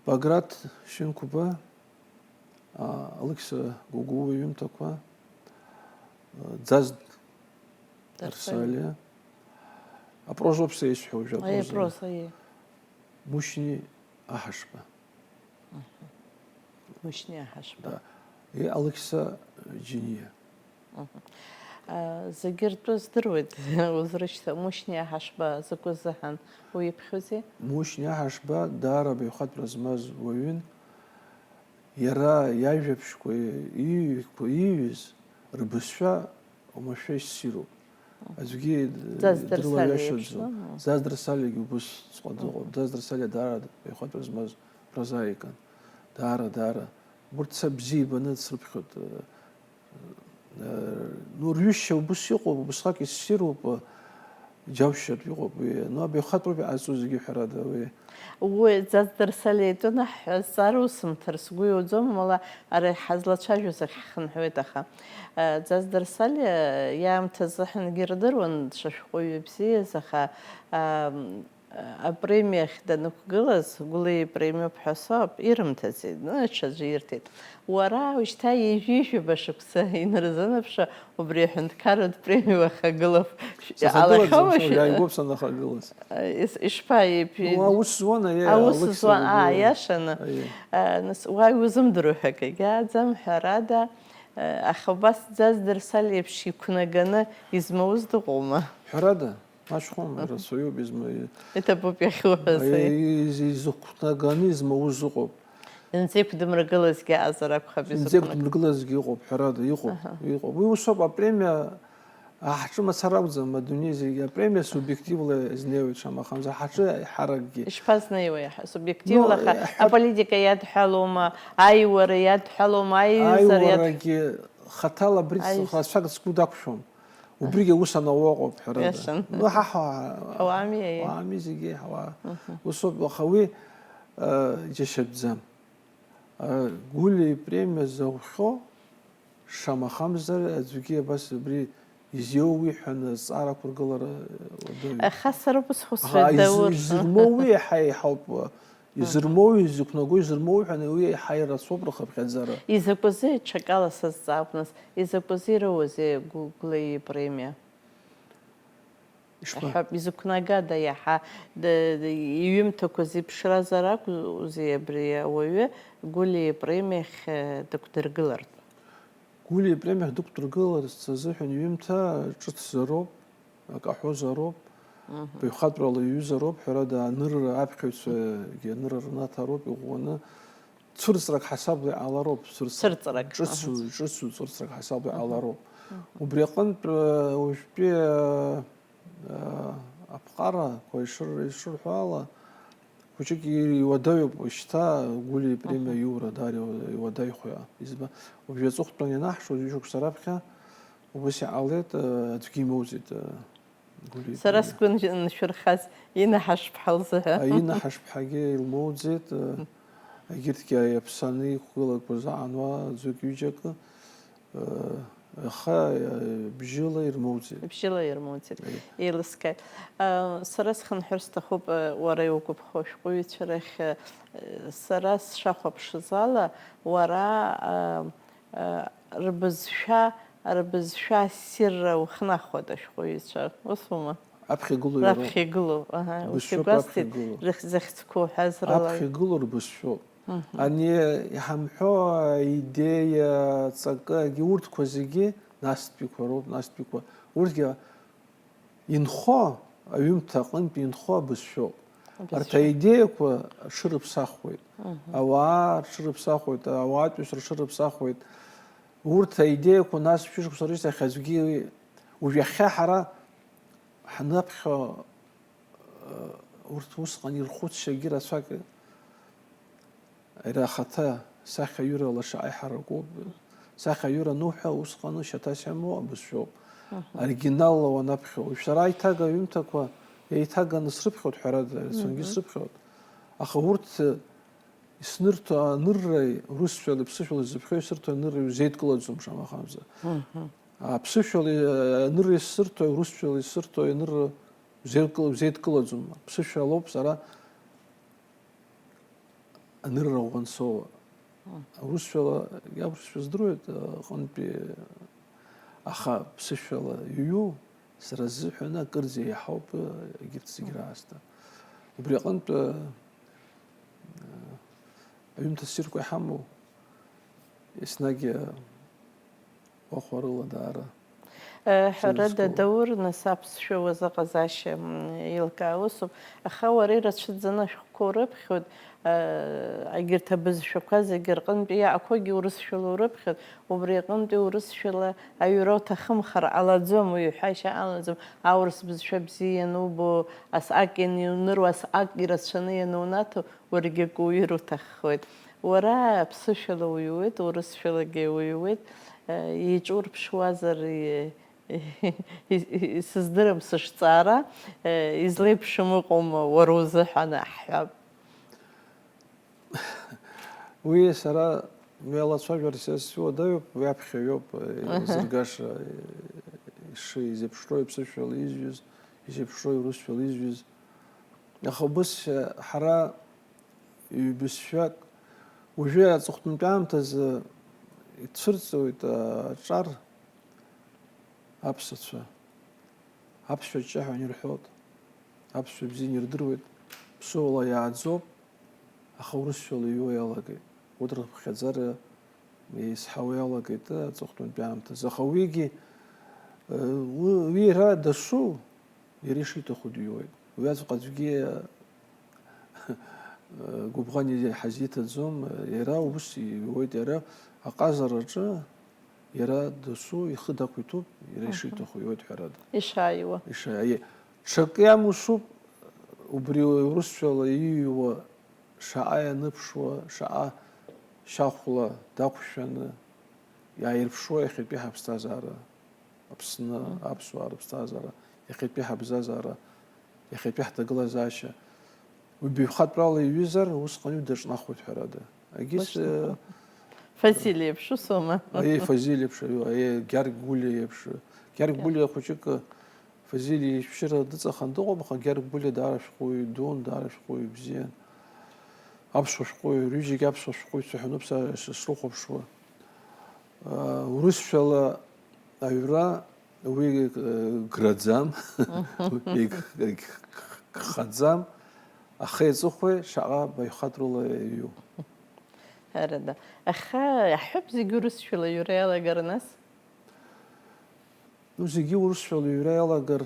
Баграт Шьынқәба, Алықьса Гогәуа иҩымҭақәа, Ӡазд Дарсалиа. Апрозоуп са исҳәо уажәы, апроза. Мушьни Аҳашба. Мушьни Аҳашба. И Алықьса Џьиниа. Зегьы ртәы здыруеит, узрышьҭа, Мушьни Аҳашба закәызаҳан уиԥхьоузеи? Мушьни Аҳашба даара абаҩхатәра змаз уаҩын. Иара иажәабжьқәа, иҩқәа, ииҩыз рбызшәа оумашәа иссируп. Аӡәгьы дрылаҩашьаӡом. Ӡаз Дарсалиагьы убысҵәҟьа дыҟоуп. Ӡаз Дарсалиа даара абаҩхатәра змаз прозаикын. Даара, даара. Урҭ са бзиа ибаны срыԥхьоит. Ну, рҩышьа убыс иҟоуп, убысҟак иссируп, џьаушьартә иҟоуп уи. Ну, абаҩхатәроуп иҟазҵо зегьы, ҳәарада, уи. Уи Ӡаз Дарсалиа итәы анаҳҳәа, азҵаара усымҭар сгәы иуӡом, амала ара ҳазлацәажәоз ахь ҳхынҳәуеит, аха, э, Ӡаз Дарсалиа иаамҭазы ҳангьы ирдыруан дшышәҟәыҩҩы бзиаз, аха, ам, Апремиа ахь данықәгылаз, Гәлиа ипремиоуп ҳәа соуп, ирымҭаӡеит, ну, ҽаӡәы ирҭеит. Уара уажәшьҭа ҩажәижәаба шықәса инарзынаԥшуа, убри аҳәынҭқарратә премиа уахагылоуп. Сахагылаӡам, ишԥаиԥи-, аус зуан, аус зуан, аа, иашаны. Аиеи. Э, нас, уа иузымдыруа ҳәа акгьы ааӡам, ҳәарада, э, аха убас Ӡаз Дарсалиа еиԥш иқәнаганы измауз дыҟоума? Ҳәарада. Мачхәым, рацәаҩуп изма-, Иҭабуп иахьуҳәаз, аи. Из-, изықәнаганы измауз ыҟоуп. Инзеиқәдмыргылазгьы аҟазар акәхап, изықәнаг-, Инзеиқәдмыргылазгьы ыҟоуп, ҳәарада, иҟоуп, Аҳа. Иҟоуп. Уи усоуп, апремиа, а, ҳҿы мацара акәӡам, адунеи зегьы апремиа субиективла изнеиуеит, шамахамзар, ҳаҿы ҳаракгьы. Ишԥазнеиуеи, аҳ-, субиективла, Ну, аха, э, ҳәа- аполитика иадҳәалоума, аиуара иадҳәалома, аиҩызара иад- Аиуарагьы хаҭала абри Аиз- рацәак сгәы дақәшәом. Убригьы аус анауа ыҟоуп, ҳәарада. Иашан. Ну, ҳа ҳауаами, аиеи. Ҳауаами зегьы, ҳауаа. Мгм. Усоуп, аха уи, э, џьашьатәӡам. Э, Гәлиа ипремиа заухьоу, шамахамзар, аӡәгьы абас абри изиоуи ҳәа азҵаара ақәыргылара уадаҩуп. Аха сара убас схәыцуеит, Аха из-, Даур. Изырмоуи еиҳа еиҳауп, изырмоуи, изықәнагои, изырмоуи ҳәа уи еиҳа ирацәоуп рхыԥхьаӡара. Изакәызеи, ҽакала сазҵаап нас, изакәызеи ирауазеи Гәлиа ипремиа? Ишԥа- Ҳәа изықәнагада иаҳа д-, д-, иҩымҭақәа зеиԥшразар акәзеи абри ауаҩы Гәлиа ипремиахь, э, дықәдыргылартә? Гәлиа ипремиахь дықәдыргыларц азыҳәан иҩымҭа ҿыцзароуп, акы аҳәозароуп, Мгм. баҩхатәрала иҩызароуп, ҳәарада, анырра, аԥхьаҩцәагьы анырра рнаҭароуп, иӷәӷәаны, цәырҵрак ҳасабла иҟалароуп, цәырҵрак. Цәырҵрак, Ҿыцу, аҳа. Ҿыцу цәырҵрак ҳасабла Мгм. иҟалароуп. Мгм. Убри аҟынтә, э, уажәтәи, э, э, аԥҟарақәа ишыр-, ишырҳәо ала, хәыҷык и-, иуадаҩуп шьҭа Гәлиа ипремиа Мгм. иура, даара иуа-, иуадаҩхоит. Изба-, уажәы аҵыхәтәан ианаҳшоз, ҩышықәса раԥхьа убас иҟалеит, э, аӡәгьы имоуӡеит, э, Гәлиа Сара ипремиа. Сгәы ншәырхаз Инна Ҳашԥҳа лзыҳәа. Инна Ҳашԥҳагьы илмоуӡеит, э, егьырҭгьы аиаԥсаны иқәгылақәаз аан уа аӡәык-ҩыџьакы, э, Аха, э, бжьыла ирмоуӡеит. Бжьыла ирмоуӡеит. Еи. Еилыскааит. А, сара схынҳәыр сҭахуп, э, уара иугәаԥхо ашәҟәыҩҩцәа рахь, э, сара сшахәаԥшыз ала, уара, а, а, рбызшәа, рбызшәа ассирра ухнахуеит ашәҟәыҩҩцәа, усума? Аԥхьа игылоу иароуп. Раԥхьа игылоу, аҳа, ус Бызшәоуп игәасҭеит, аԥхьа игылоу. Рых-, захьӡқәоу уҳәазар ала. Аԥхьа игылоу рбызшәоуп. Мгм. Ани иҳамҳәо аидеиа, ҵакы, егьи урҭқәа зегьы настәиқәа роуп, настәиқәа. Урҭгьы инхо, аҩымҭа аҟынтә инхо абызшәоуп. Абызшәа. Арҭ аидеиақәа рҽырыԥсахуеит. Мгм. Ауаа рҽырыԥсахуеит, ауаатәыҩса рҽырыԥсахуеит. Урҭ аидеиақәа нас шәышықәса рышьҭахь аӡәгьы уажә иахьа ҳара ҳнаԥхьо Урҭ усҟан ирхәыцшьагьы рацәак, иара ахаҭа сахьаҩыра лаша аиҳаракоуп. Сахьаҩыра ануҳәа, усҟан шьаҭас иамоу абызшәоуп. Аҳа. Оригиналла уанаԥхьо. Уажә сара аиҭага аҩымҭақәа еиҭаганы срыԥхьоит, ҳәарада, рацәангьы Мгм. срыԥхьоит. Аха урҭ снырҭо анырра, урысшәала, ԥсышәала зыԥхьо исырҭо анырра иузеидкылаӡом, шамахамзар. Мгм. Аԥсышәала анырра исырҭо, урысшәала исырҭо анырра узеидкыл-, узеидкылаӡом. Аԥсышәалоуп сара анырра ӷәӷәа ансоуа. Мм. Урысшәала, иарусшәа здыруеит, аҟынтәи, аха ԥсышәала иҩу, сара сзыҳәан акырӡа еиҳауп, егьырҭ зегь Мм. раасҭа. Убри аҟынтә, аҩымҭа ссирқәа иҳамоу, еснагь, Уахәарыла даара Э, ҳәарада, сыназгоуп. Даур, нас аԥсшәа уазыҟазашьа, м, еилкаа усуп. Аха уара ирацәаӡаны ашәҟәқәа урыԥхьоит, э, егьырҭ абызшәақәа зегьы рҟынтәи иаақәоугьы урысшәала урыԥхьоит, убри аҟынтәи урысшәала аҩра уҭахымхар ҟалаӡом, уи ҳәашьа алаӡом, аурыс бызшәа бзиа ианубо, ас ак ианиуныруа, ас ак ирацәаны ианунаҭо, уаргьы акы уҩыр уҭаххоит. Уара аԥсышәала уҩуеит, урысшәалагьы уҩуеит, э, еиҿурԥшуазар, и-, и-, и-, исыздырам сышҵаара, э, излеиԥшым ыҟоума уара узыҳәан ҳҳәап. Уи сара уи алацәажәара са сзуадаҩуп, уи аԥхьаҩоуп, э, Аҳа. Изыргаша, э, иши-, изеиԥшроу иԥсышәала изҩыз, изеиԥшроу урысшәала изҩыз. Аха убыс, э, ҳара ҩбызшәак, уажәы аҵыхәтәантәи аамҭазы ицәырҵуеит, а, аҿар аԥсацәа. Аԥсшәа ҷҷаҳәа анирҳәоит, аԥсшәа бзианы ирдыруеит, ԥсуала иааӡоуп, аха урысшәала иҩуа иалагеит. Урҭ рыԥхьаӡара еизҳауа иалагеит аҵыхәтәантәи аамҭазы. Аха уигьы, э, уи, уи иара дасу, иара ишиҭаху диуеит. Уи аӡәк аӡәгьы, э, гәыбӷан ҳазиҭаӡом, иара ус иуеит, иара аҟазараҿы иара дасу ихы дақәиҭуп, иара Мгм. ишиҭаху иуеит, ҳәарада. Ишааиуа. Ишааиуа. Ҽакы иамусуп, убри урысшәала ииҩуа шаҟа ианыԥшуа, шаҟа шьахәла дақәшәаны иааирԥшуа иахьатәи ҳаԥсҭазаара. Аԥсны Мгм. аԥсуаа рыԥсҭазаара, иахьатәи ҳабзазара, иахьатәи ҳҭагылазаашьа. Уи баҩхатәрала иҩызар, усҟан уи даҿнахуеит, ҳәарада. Егьыс, Точно. Э, Фазиль еиԥш, усоума? Аиеи, Фазиль еиԥш, аиеи, аиеи, Гьаргь Гәлиа еиԥш. Гьаргь Гьаргь. Гәлиа хәыҷык, э, Фазиль ишәшьыра дыҵахан дыҟоуп, аха Гьаргь Гәлиа даара шәҟәыҩҩы дуун, даара шәҟәыҩҩы бзиан. Аԥсуа шәҟәыҩҩы, рҩыџьагьы аԥсуа шәҟәыҩҩцәа ҳәа ануп са ш-, срыхәаԥшуа. Э, урысшәала аҩра уи, э, граӡам, егь-, егь-, гхаӡам, ахи аҵыхәеи шаҟа баҩхатәрала иаҩу. Ҳәарада. Аха иаҳҳәап, зегьы урысшәала иҩра иалагар нас? Ну, зегьы урысшәала иҩра иалагар,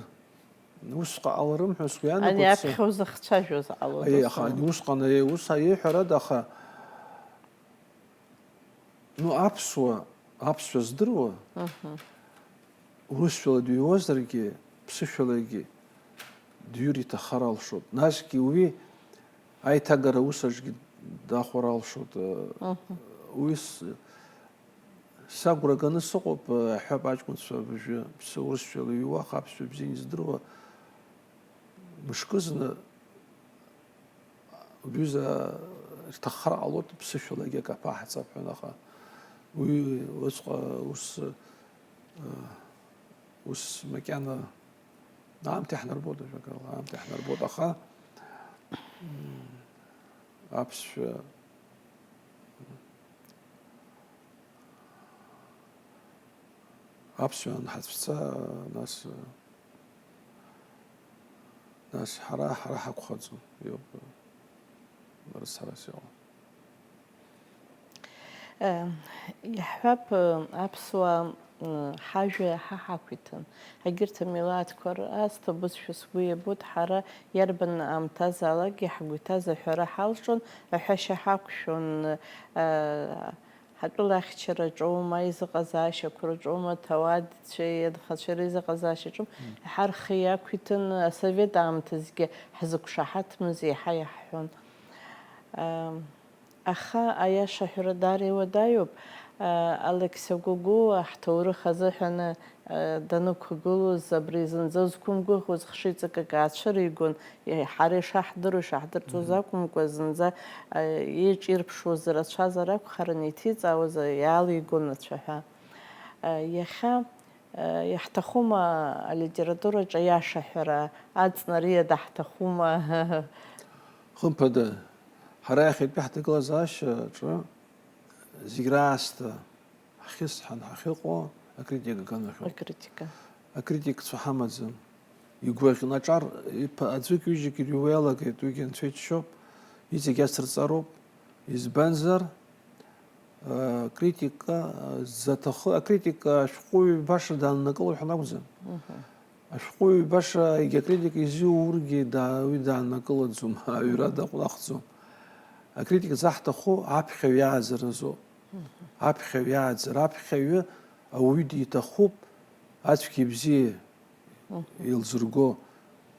усҟа ҟаларым ҳәа сгәы иаанагоит. Ани са аԥхьа узахцәажәоз ҟалоит, Аиеи, ус аха, ала? Усҟан, аиеи, ус, аиеи, ҳәарада, аха Ну, аԥсуа, аԥсшәа здыруа, Мгм. Урысшәала дыҩуазаргьы, ԥсышәалагьы дыҩыр иҭахар алшоит. Насгьы уи аиҭагара усаҿгьы дахәар алшоит. Мгм. Уи с-, сагәра ганы сыҟоуп, аҳәап, аҷкәынцәа абыржәы ԥсы урысшәала иҩуа, аха аԥсшәа бзианы издыруа мышкызны Убриазы рҭаххар ҟалоит, ԥсышәалагьы акы аԥаҳҵап ҳәа, аха уи уаҵәҟьа ус Ус макьана аамҭа иаҳнарбоит, ажәакала, аамҭа иаҳнарбоит, аха, м, аԥсшәа, аԥсшәа анҳацәца, нас, нас ҳара, ҳара ҳакәхаӡом, иоуп, рыцҳарас иҟоу. Э, иаҳҳәап, э, аԥсуаа, м, ҳажәа иаҳа ҳақәиҭын. Егьырҭ амилаҭқәа раасҭа бызшәа сгәы иабоит, ҳара иарбан аамҭазаалакгьы ҳгәы иҭаз аҳәара ҳалшон, аҳәашьа ҳақәшәон, э, ҳатәыла ахьчараҿоума, аизыҟазаашьақәа рҿоума, ҭауадцәеи анхацәеи реизыҟазаашьаҿоума, Мм. ҳа рхы иақәиҭын, асовет аамҭазгьы ҳзықәшаҳаҭмыз еиҳа иаҳҳәон. Э, Аха аиаша аҳәара даара иуадаҩуп. Алықьса Гәыгәуа ҳҭоурых азыҳәаны данықәгылоз, абри зынӡа зқәымгәыӷуаз хшыҩҵакык аацәыригон, ҳара ишаҳдыруа, ишаҳдырҵоз Мгм. акәымкәа, зынӡа еиҿирԥшуаз рацәазар акәхарын, иҭиҵаауаз иаалигон ацәаҳәа. Иахьа Иаҳҭахума алитератураҿы аиаша ҳәара, аҵнариа даҳҭахума? Хымԥада, ҳара иахьатәи ҳҭагылазаашьаҿы зегь раасҭа ҳхьысҳан ҳахьыҟоу акритика аганахьоуп. Акритика. Акритикцәа ҳамаӡам. Игәаӷьны аҿар иԥа-, аӡәык-ҩыџьак ирҩуа иалагеит, уигьы анцәа иџьшьоуп, иҵегь ацырҵароуп. Избанзар, Акритика заҭахы, акритика ашәҟәыҩҩы баша дааннакыло ҳәа акәӡам. Мгм. Ашәҟәыҩҩы баша егьи акритика изиургьы да-, уи дааннакылаӡом, аҩра даҟәлахӡом. Акритика заҳҭаху аԥхьаҩ иааӡаразоуп. Мгм. Аԥхьаҩ иааӡара, аԥхьаҩы ауаҩы диҭахуп, ацәгьа ибзиа Мгм. илзырго,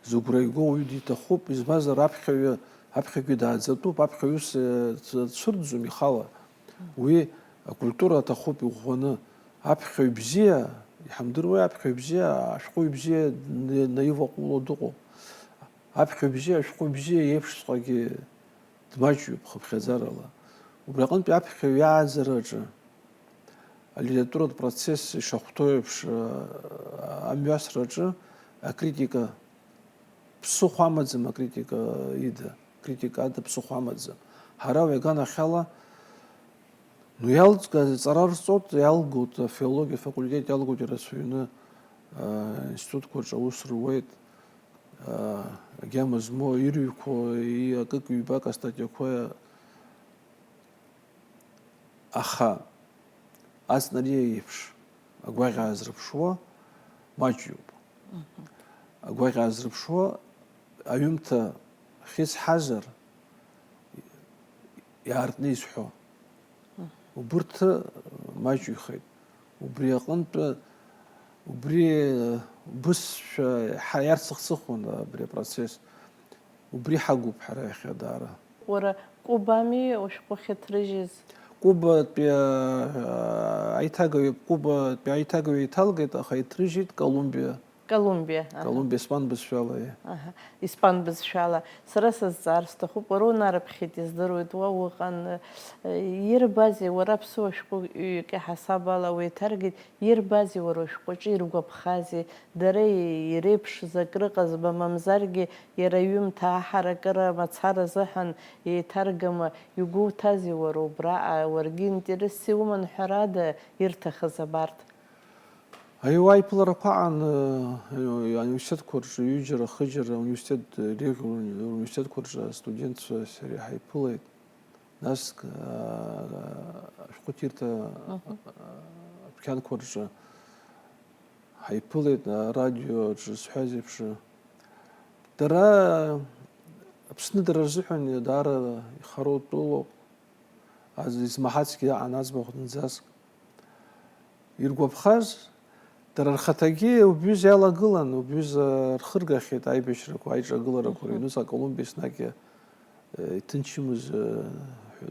зыгәра иго уаҩы диҭахуп, избанзар, аԥхьаҩы, аԥхьаҩгьы дааӡатәуп, аԥхьаҩ ус, э, ц-, цәырӡом ихала. Уи акультура аҭахуп иӷәӷәаны. Аԥхьаҩ бзиа, иҳамдыруеи, аԥхьаҩ бзиа, ашәҟәыҩҩы бзиа н-, наиваҟәыло дыҟоуп. Аԥхьаҩ бзиа, ашәҟәыҩҩы бзиа иеиԥшҵәҟьагьы дмаҷҩуп хыԥхьаӡарала. Убри аҟынтәи аԥхьаҩ иааӡараҿы алитературатә процесс ишахәҭоу еиԥш, амҩасраҿы акритика ԥсыхәа амаӡам, акритика ида, критика ада ԥсыхәа амаӡам. Ҳара уи аганахьала, ну, иалҵга-, ҵара рҵоит, иалгоит, афилологиа факультет иалгоит ирацәаҩны, а, институтқәа рҿы аус руеит, а, агьама змоу ирҩқәоу, и-, акык-ҩбак астатиақәа, аха аҵнариа еиԥш агәаӷь аазрыԥшуа маҷҩуп. Мгм. Агәаӷь аазрыԥшуа аҩымҭа хьысҳазар, иаартны изҳәо. Мгм. Убырҭ маҷҩхеит. Убри аҟынтә, убри бызшәа ҳа-, иарцыхцыхуан абри апроцесс. Убри ҳагуп ҳара иахьа даара. Уара Кубами ушәҟәы ахьыҭрыжьыз? Кубатәи, а, аиҭагаҩ-, Кубатәи аиҭагаҩ иҭалгеит, аха иҭрыжьит Колумбиа. Колумбиа, аҳа. Колумбиа испан бызшәала, е. Аҳа, испан бызшәала. Сара сазҵаар сҭахуп, уара унарыԥхьеит, издыруеит, уа уҟан, э, ирбазеи, уара аԥсуа шәҟәыҩҩык иҳасаб ала уеиҭаргеит, ирбазеи уара ушәҟәаҿы иргәаԥхазеи, дара иреиԥшыз акрыҟазма, мамзаргьы иара иҩымҭа аҳаракыра мацара азыҳәан еиҭаргама, игәоуҭазеи уара убраҟа, уаргьы интересс иуман ҳәарада ирҭахыз абарҭ? Аиуа аиԥыларақәа аан, э, ауниверситетқәа рҿы ҩыџьара, хыџьара ауниверситет, э, иреиӷьу ауниверситетқәа рҿы астудентцәа сареи ҳаиԥылеит. Нас, э, ашәҟәыҭирҭа, Мгм. э, адәқьанқәа рҿы ҳаиԥылеит, арадио аҿы зҳәаз еиԥш. Дара Аԥсны дара рзыҳәан даара ихароу тәылоуп. Аз-, измаҳацгьы аан аӡбахә зынӡаск. Иргәаԥхаз, дара рхаҭагьы убҩыза иалагылан, убҩыза рхыргахьеит аибашьрақәа, аиҿагыларақәа Мгм. рыҩнуҵҟа Колумбиа еснагь, э, иҭынчымыз, э,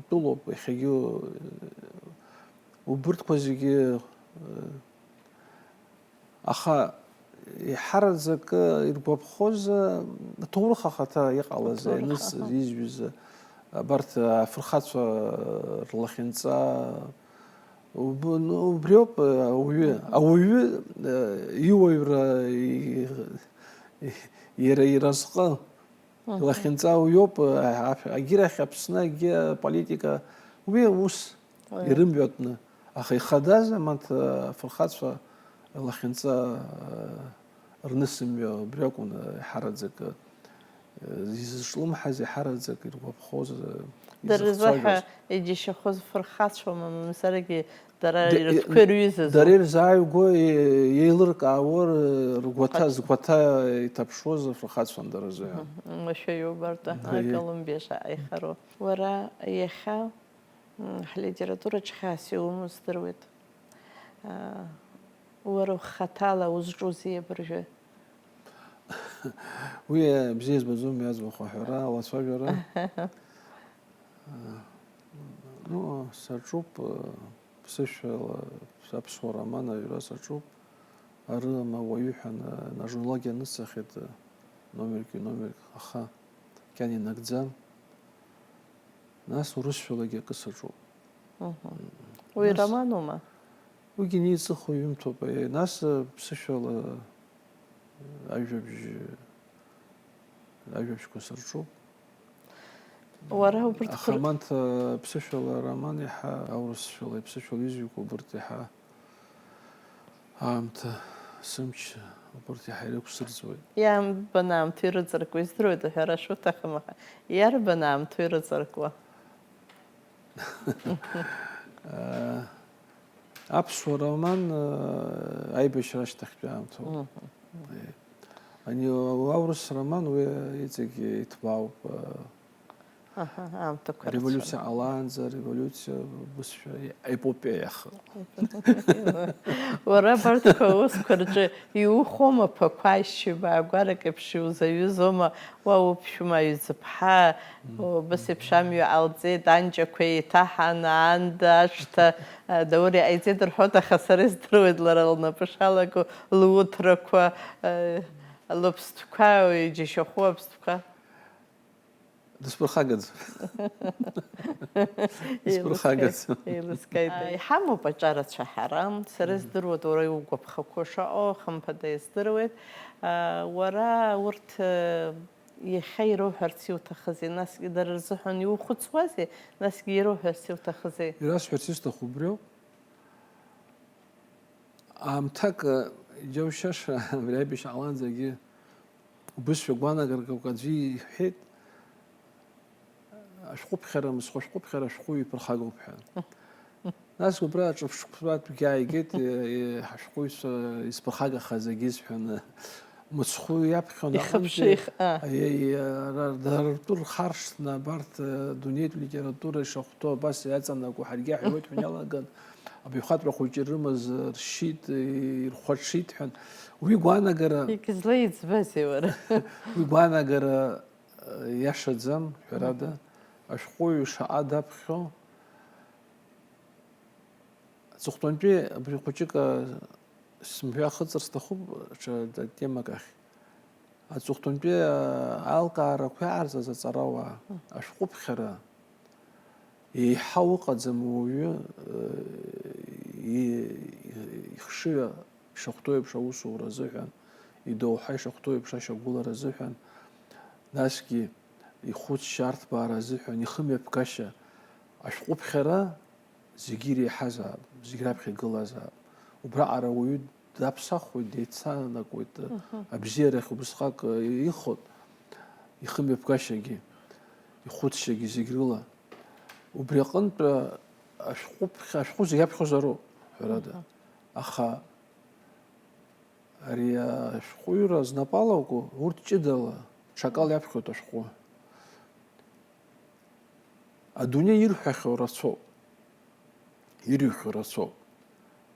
тәылоуп, иахьагьы, э, убырҭқәа зегьы, э, Аха еиҳараӡакы иргәаԥхоз, аҭоурых ахаҭа иҟалаз, Аҭоурых, аиныс аҳа. изҩыз, абарҭ афырхацәа рлахьынҵа, Уб-, ну, убриоуп, э, ауаҩы, ауаҩы, э, иуаҩра, и-, и-, иара иразҟы, илахьынҵа ауаҩоуп, э, ап-, агьырахь Аԥсны, агьи аполитика, уи аус Уи. Ирымҩатәны. Аха ихадаз аманҭ, э, афырхацәа лахьынҵа, э, рнысымҩа убри акәын, э, иҳараӡак, э, изызҿлымҳаз, иҳараӡак иргәаԥхоз, э, Дара изыхцәажәоз. Рзыҳәа иџьашьахоз фырхацәоума, мамзаргьы дара Д-, ирыцәқәа ирҩызаз. Дара ирзааигәоу, е-, еилыркаауа, р-, ргәаҭа, Фырхацәа. Згәаҭа иҭаԥшуаз афырхацәан дара рзыҳәа. Мгм. Машәа иубартә, аҳа, Даи. Колумбиа шаҟа ихароу. Уара иахьа, м, ҳлитератураҿ хьаас иумоу здыруеит. А, уара ухаҭала узҿузеи абыржәы? Уи бзиа избаӡом иаӡбахә аҳәара, алацәажәара. Ну, саҿуп, э, ԥсышәала аԥсуа роман аҩра саҿуп. Ары ма уаҩы ҳәа на-, нажнологиа аныцахьеит, э, номерки, номерк, аха кьан инагӡам. Нас урысшәалагьы акы саҿуп. Мгм. Уи Нас романума? Уигьы неиҵыху ҩымҭоуп, э, нас, э, ԥсышәала, э, ажәабжь, э, ажәабжьқәа сырҿуп. Уара убырҭқәа Аха р- манҭ, э, ԥсышәала ароман иаҳа аурысшәала, иԥсышәала изҩқәа убырҭ иаҳа аамҭа, сымч, убырҭ иаҳа ирықәсырӡуеит. Иарбан аамҭа ирыҵаркуа издыруеит, аҳәара шуҭахым, аха иарбан аамҭоу ирыҵаркуа? Э, аԥсуа роман, э, аибашьра ашьҭахьтәи аамҭоуп. Мгм. Э, ани аурыс роман уи иҵегь иҭбаауп, э, Аҳа, аамҭақәа рацәан. Револиуциа ҟалаанӡа, револиуциа бызшәа, епопеиа ахы. Уара абарҭқәа аусқәа рҿы иухоума ԥақәа, шьшьыбаа гәарак еиԥш иузаҩызоума, уа уԥшәма, аҩӡыԥҳа, Мм. Убас еиԥш амҩа ҟалҵеит, анҷақәа еиҭаҳан, аанда, ашҭа, а, Даур иҟаиҵеит рҳәоит, аха сара издыруеит лара лнапы шалаго, луҭрақәа, а, лыԥстәқәа, иџьашьахәу аԥстәқәа. Дысԥырхагаӡам. Дысԥырхагаӡам. Еилыскааит, еилыскааит. Иҳамоуп аҿарацәа ҳара. Сара Мгм. Издыруеит, уара иугәаԥхақәоу шаҟоу, хымԥада издыруеит. А, уара урҭ, э, иахьа ироуҳәарц иуҭахызи, насгьы дара рзыҳәан иухәыцуазеи, насгьы ироуҳәарц иуҭахызи? Ирасҳәарц исҭаху убриоуп. Аамҭак, џьоушьаша, абри аибашьра ҟалаанӡагьы убызшәа гәаанагарак аӡәы иҳәеит, ашәҟәыԥхьара, мыцхәы ашәҟәыԥхьара ашәҟәыҩҩы иԥырхагоуп ҳәа. Нас убра аҿырԥштәқәа ааигеит, е, е, ҳашәҟәыҩҩцәа изԥырхагахаз зегьы изҳәаны, мыцхәы иаԥхьон Ихыԥши аҟынтәи, их-, а. Е, е, ра-, дара ртәы рхаршҭны абарҭ, е, дунеитә литература ишахәҭоу абас иаҵанакуа ҳаргьы иаҳәоит ҳәа иалаган, абаҩхатәра хәыҷы ирымаз, е, ршьит, е, ирхәаҽит ҳәан. Уи гәаанагара Егьызлеиӡбазеи уара? Уи гәаанагара, е, иашаӡам, ҳәарада, ашәҟәыҩҩы шаҟа даԥхьо, Аҵыхәтәантәи абри хәыҷык, а, сымҳәа ахыҵыр сҭахуп, ҽа темак ахь. Аҵыхәтәантәи, а, аилкаарақәа иҟарҵаз аҵарауаа, ашәҟәыԥхьара еиҳау ыҟаӡам уаҩы, э, и-, и-, ихшыҩ ишахәҭоу еиԥш аусура азыҳәан, идоуҳа ишахәҭоу еиԥш ашьақәгылара азыҳәан, насгьы ихәыцшьа арҭбаара азыҳәан, ихымҩаԥгашьа ашәҟәыԥхьара зегьы иреиҳазаап, зегь раԥхьа игылазаап. Убраҟара ауаҩы даԥсахуеит, деицанакуеит, Мгм. Абзиарахь убысҟак ихоит, ихымҩаԥгашьагьы, ихәыцшьагьы зегь рыла. Убри аҟынтә ашәҟәыԥхь-, ашәҟәы зегь аԥхьозароуп, ҳәарада. Мгм. Аха ари ашәҟәыҩҩра знапы алаку, урҭ ҷыдала, ҽакала иаԥхьоит ашәҟәы. Адунеи ирҳәахьоу рацәоуп, ирыҩхьоу рацәоуп.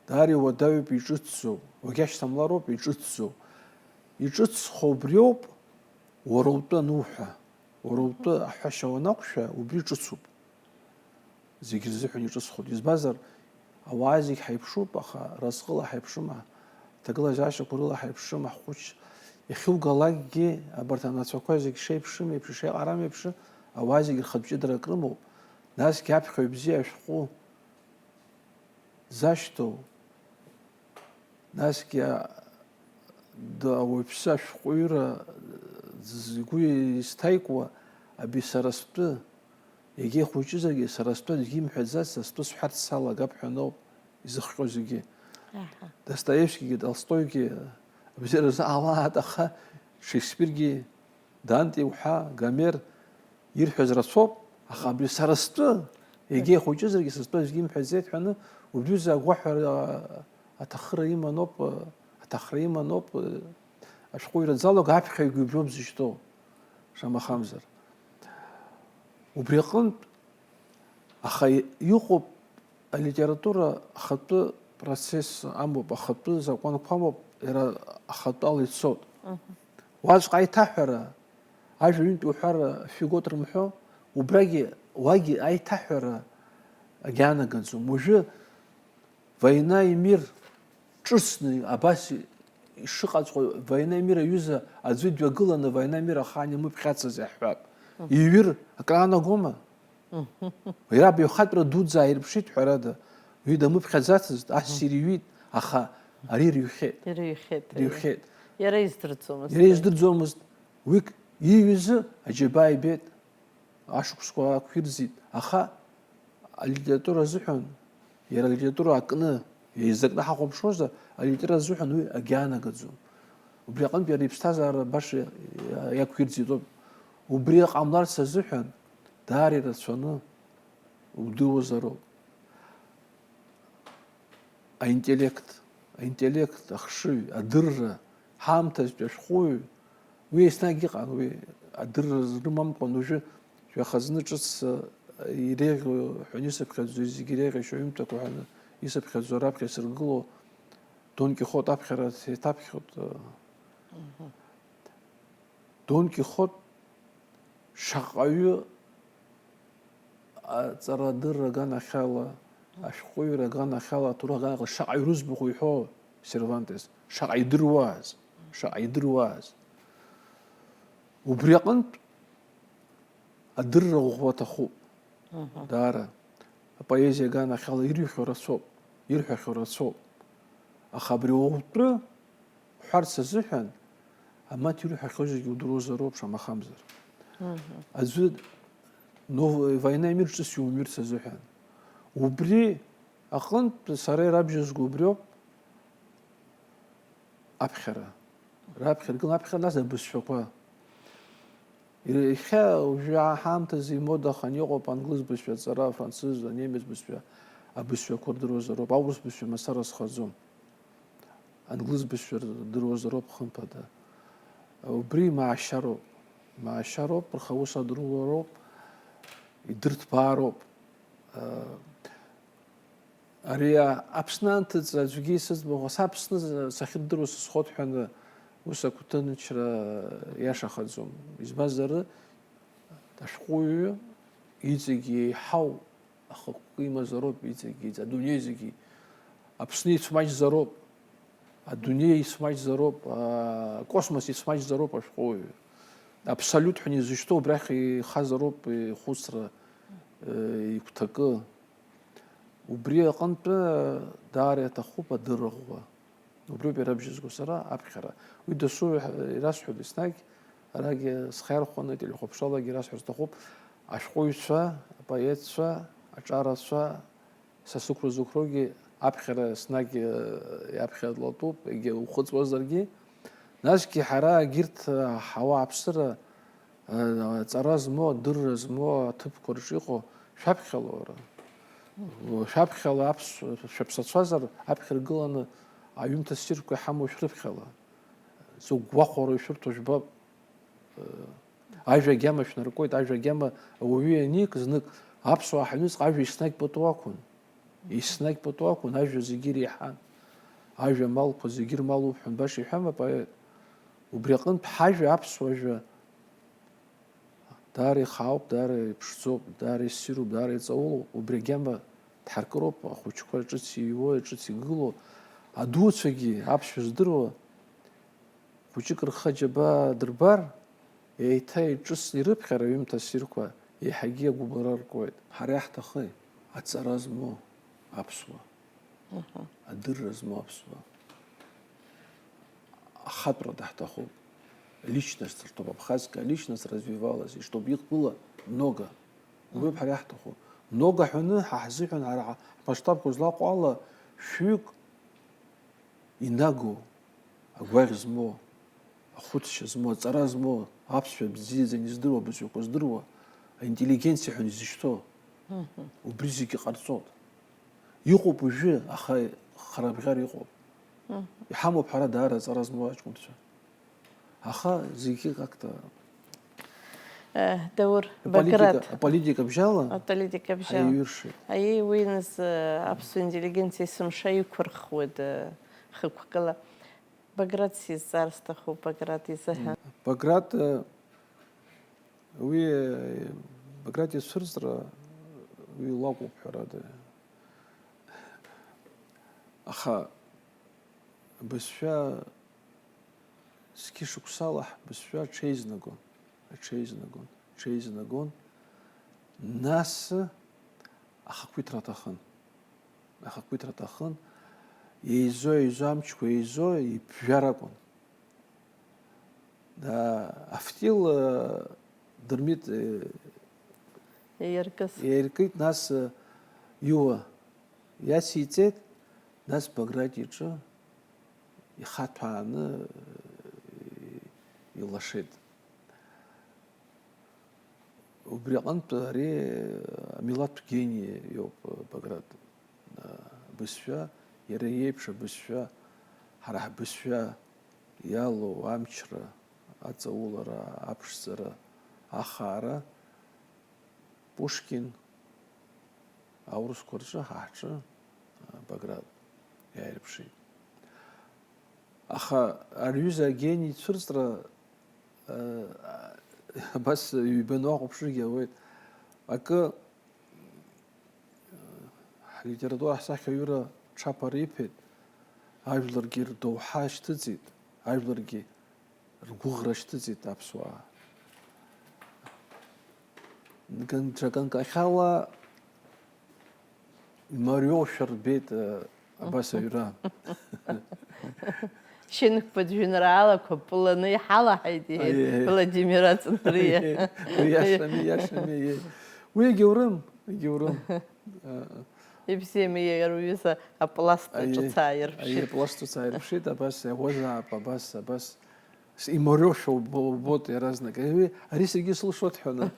Даара иуадаҩуп, иҿыцӡоуп, уагьашьҭамлароуп, иҿыцӡоуп. Иҿыцхо убриоуп, уара утәы ануҳәа, уара утәы аҳәашьа уанақәшәа, убри ҿыцуп. Зегь рзыҳәан иҿыцхоит. Избанзар, ауаа зегь ҳаиԥшуп, аха разҟыла ҳаиԥшым, ҳҭагылазаашьақәа рыла ҳаиԥшым, ҳхәыҷ иахьугалакгьы, абарҭ анацәақәа зегь шеиԥшым еиԥш, ишеиҟарам еиԥш, ауаа зегь рхатә ҷыдарак рымоуп. Насгьы аԥхьаҩ бзиа ашәҟәы дзашьҭоу, насгьы а-, д-, ауаҩԥсы ашәҟәыҩҩра згәы изҭаикуа, абри сара стәы, иагьа ихәыҷызаргьы, сара стәы аӡәгьы имҳәаӡац, са стәы сҳәарц салагап ҳәа ноуп изыхҟьо зегьы. Аҳа. Достоевскигьы, Толстойгьы, абзиаразы ҟалааит, аха Шекспиргьы, Данте уҳәа, Гомер ирҳәаз рацәоуп, аха абри сара стәы, егьа ихәыҷызаргьы, са стәы аӡәгьы имҳәаӡеит ҳәаны, убриазы агәаҳәара аҭахра иманоуп, аҭахра иманоуп, ашәҟәыҩҩра дзалоуго аԥхьаҩгьы убриоуп зышьҭоу, шамахамзар. Убри аҟынтә, аха иҟоуп алитература ахатәы процесс амоуп, ахатәы закәанқәа амоуп, иара ахатәала ицоит. Мгм. Уаҵәҟьа аиҭаҳәара, ажәа ҩынтә иуҳәар, фигот рымҳәо, убрагьы, уагьы аиҭаҳәара агьаанагаӡом. Уажәы Война и мир ҿыцны абас ишыҟаҵәҟьо, Война и мир аҩыза аӡәы дҩагыланы, Война и мир ахаан имыԥхьацыз иаҳҳәап. Мгм. Иҩыр акраанагома? Мгм. Иара абаҩхатәра дуӡӡа ааирԥшит, ҳәарада. Уи дамыԥхьаӡацызт, ассир иҩит, аха ари ирыҩхьеит. Ирыҩхьеит, ари. Ирыҩхьеит. Иара издырӡомызт. Иара издырӡомызт. Уик ииҩызы аџьабаа ибеит. Ашықәсқәа ақәирӡит, аха алитература азыҳәан, иара алитература акны, еизакны ҳахәаԥшуазар, алитература азыҳәан уи агьаанагаӡом. Убри аҟынтә иара иԥсҭазаара баша иа-, иақәирӡит ауп. Убри ҟамларц азыҳәан даара ирацәаны удыруазароуп. Аинтеллект, аинтеллект ахшыҩ, адырра, ҳаамҭазтәи ашәҟәыҩҩы, уи еснагь иҟан, уи адырра рымамкәан, уажәы жәаха зны ҿыц, э, иреиӷьу ҳәа исыԥхьаӡо, зегьы иреиӷьашьо аҩымҭақәа ҳәа исыԥхьаӡо раԥхьа исыргыло Дон Кихот аԥхьара сеиҭаԥхьоит, э. Мгм. Дон Кихот шаҟаҩы аҵарадырра аганахьала, ашәҟәыҩҩра аганахьала, аҭоурых аганахьала шаҟаҩ рыӡбахә иҳәо Сервантес, шаҟа идыруаз, шаҟа идыруаз. Убри аҟынтә адырра ӷәӷәа аҭахуп. Мгм. Даара. Апоезиа аганахьала ирыҩхьоу рацәоуп, ирҳәахьоу рацәоуп. Аха абри уаҵәтәы ҳәарц азыҳәан, амаҭ ирҳәахьоу зегьы удыруазароуп, шамахамзар. Мгм. Аӡәы нов-, Война и мир ҿыц иумҩырц азыҳәан. Убри аҟынтә сара ирабжьазго убриоуп аԥхьара. Раԥхьа иргылан аԥхьара, нас абызшәақәа. Иахьа уажәы ҳаамҭазы имодахан иҟоуп англыз бызшәа аҵара, афранцыз, анемец бызшәа абызшәақәа рдыруазароуп, аурыс бызшәа мацара зхаӡом. Англыз бызшәа рдыруазароуп, хымԥада. Убри маашьароуп. Маашьароуп, рхы аус адыруароуп, идырҭбаароуп. Ари Аԥсны анҭыҵ аӡәгьы исыӡбахә, са Аԥсны сахьырдыруа сызхоит ҳәа ус агәҭынчра иашахаӡом. Избанзар, ашәҟәыҩҩы иҵегь еиҳау ахықәкы имазароуп, иҵегь, иҵегь, адунеи зегьы. Аԥсны ицәмаҷзароуп, адунеи ицәмаҷзароуп, акосмос ицәмаҷзароуп ашәҟәыҩҩы. Абсолют ҳәа изышьҭоу убрахь ихазароуп ихәыцра, игәҭакы. Убри аҟынтәы даара иаҭахуп адырра ӷәӷәа. Убриоуп ирабжьызго сара аԥхьара. Уи досу ирасҳәоит еснагь, арагьы схы иархәаны ателехәаԥшралагьы ирасҳәар сҭахуп, ашәҟәыҩҩцәа, апоетцәа, аҿарацәа, са сықәра зықәроугьы аԥхьара еснагь, э, иаԥхьа длатәуп, егьа ухыҵуазаргьы. Насгьы ҳара егьырҭ, э, ҳауааԥсыра, э, ҵара змоу, адырра змоу аҭыԥқәа рҿы иҟоу шәаԥхьала уара. Шәаԥхьала аԥсуа, шәаԥсацәазар аԥхьа ргыланы аҩымҭа ссирқәа иҳамоу шәрыԥхьала. Зыгәахәара ишәырҭо жәбап. Ажәа агьама шәнаркуеит, ажәа агьама ауаҩы ианик, знык аԥсуаа ҳаҩныҵҟа ажәа еснагь пату ақәын. Еснагь пату ақәын, ажәа зегьы иреиҳан. Ажәа амалқәа зегьы рмалуп ҳәа баша иҳәама апоет? Убри аҟынтә ҳажәа, аԥсуа жәа, даара ихаауп, даара иԥшӡоуп, даара иссируп, даара иҵаулоуп. Убри агьама дҳаркыроуп, ахәыҷқәа ҿыц иҩуа, ҿыц игылоу, адуцәагьы аԥсшәа здыруа, хәыҷык рхы аџьабаа дырбар, еиҭа иҿыцны ирыԥхьар аҩымҭа ссирқәа еиҳагьы агәыбылра ркуеит. Ҳара иаҳҭахи? Аҵара змоу аԥсуа. Адырра змоу аԥсуаа. Ахатәра даҳҭахуп. Личность, чтобы абхазская личность развивалась, и чтобы их было много. Убриоуп ҳара иаҳҭаху. Много ҳәаны ҳа ҳзыҳәан ҳара ҳмасштабқәа злаҟоу ала шәҩык инагоу, агәаӷь змоу, ахәыцшьа змоу, аҵара змоу, аԥсшәа бзиаӡаны издыруа, абызшәақәа здыруа, аинтеллигенциа ҳәа изышьҭоу, убри зегьы ҟарҵоит. Иҟоуп уажәы, аха харабӷьар иҟоуп. Иҳамоуп ҳара даара аҵара змоу аҷкәынцәа. Аха зегьы как-то Э, Даур, Баграт. Аполитика, аполитика бжьала Аполитика бжьала. Ҳаиҩыршеит. Аиеи, уи нас, э, аԥсуа интеллигенциа есымша иқәырхуеит, э, хықәкыла. Баграт сизҵаар сҭахуп, Баграт изыҳәан. Баграт, э, уи, э, Баграт ицәырҵра, уи лакәуп, ҳәарада. Аха бызшәа Зқьышықәсала ҳбызшәа аҽеизнагон, аҽеизнагон, аҽеизнагон. Нас ахақәиҭра аҭахын. Ахақәиҭра аҭахын. Еизо, еизо, амчқәа еизо, иԥжәар акәын. Да, Афтил, э, Дырмит, э, Иаиркыз. Иаиркит, нас, э, Иуа иациҵеит, нас Баграт иҿы ихаҭәааны, э, илашеит. Убри аҟынтә ари, э, амилаҭтә гени иоуп, э, Баграт. Э, абызшәа, иара иеиԥш абызшәа, ҳара ҳбызшәа иалоу амчра, аҵаулара, аԥшӡара, ахаара, Пушкин аурысқәа рҿы, ҳа ҳҿы, Баграт иааирԥшит. Аха ари аҩыза агени ицәырҵра, э, абас ҩбаны уахәаԥшыргьы ауеит. Акы, э, ҳлитература ҳсахьаҩыра ҽаԥара иԥеит, ажәларгьы рдоуҳа шьҭыҵит, ажәларгьы ргәыӷра шьҭыҵит аԥсуаа. Ган-, ҽа ганкахьала имариоушәа рбеит, э, абас аҩра. Шьынқәбатә жәеинраалақәа пыланы иҳалаҳаит, иҳәеит Аиеи. Владимир Аҵнариа. Аиеи, иашами, иашами, иеи. Уи егьаурым, егьаурым. Э, Ибзиами, иара уҩыза апласт Аиеи. Ҿыц ааирԥшит. Аиеи, апласт ҿыц ааирԥшит, абас иауазаап, абас, абас. С-, имариоушәа убо-, убоит иаразнак. Уи, ари саргьы сылшоит ҳәаны.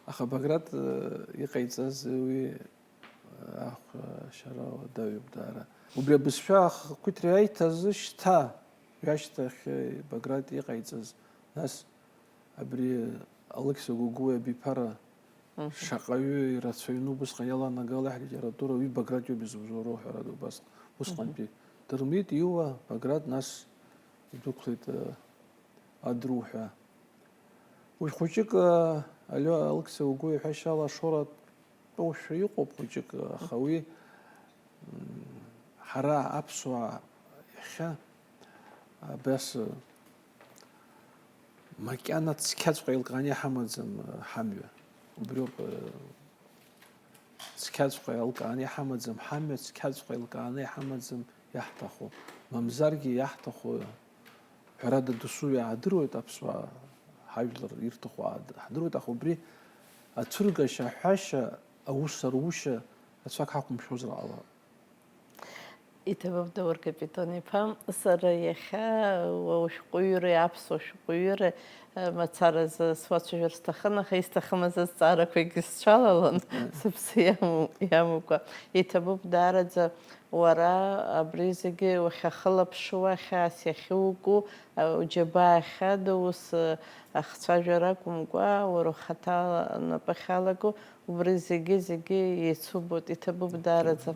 Аха Баграт, э, иҟаиҵаз уи, э, ахәшьара уадаҩуп даара. Убри абызшәа ахақәиҭра иаиҭазы шьҭа, уи ашьҭахь, э, Баграт иҟаиҵаз, нас абри Алықьса Гогәуа абиԥара Мгм. Шаҟаҩы ирацәаҩны убысҟан иаланагала ҳлитература, уи Баграт иоуп изыбзоуроу, ҳәарада, убасҟан. Усҟантәи Дырмит, Иуа, Баграт, нас идәықәлеит, э, Адру ҳәа. Уи хәыҷык, э, Алио Алықьса Гогәуа иҳәашьала ашоура тәоушәа иҟоуп хәыҷык, аха уи, м, ҳара аԥсуаа иахьа абас, э, Макьана цқьаҵәҟьа еилкааны иҳамаӡам, э, ҳамҩа. Убриоуп, э, цқьаҵәҟьа еилкааны иҳамаӡам ҳамҩа, цқьаҵәҟьа еилкааны иҳамаӡам иаҳҭаху. Мамзаргьы иаҳҭаху, ҳәарада, досу иаадыруеит аԥсуаа, ҳажәлар ирҭаху аад-, ҳдыруеит, аха убри ацәыргашьа, аҳәашьа, аус арушьа рацәак ҳақәымшәозар ҟалап. Иҭабуп, Даур Капитон-иԥа, сара иахьа уа ушәҟәыҩҩра, аԥсуа шәҟәыҩҩра, э, мацаразы суацәажәар сҭахын, аха исҭахымыз азҵаарақәагьы сцәалалон, сыԥсы иамоу-, иамукәа. Иҭабуп даараӡа уара абри зегьы уахьахылаԥшуа, хьаас иахьуку, э, уџьабаа ахьадоу, ус, э, ахцәажәара акәымкәа, уара ухаҭа напы ахьалаго, убри зегьы, зегьы еицубоит, иҭабуп даараӡа.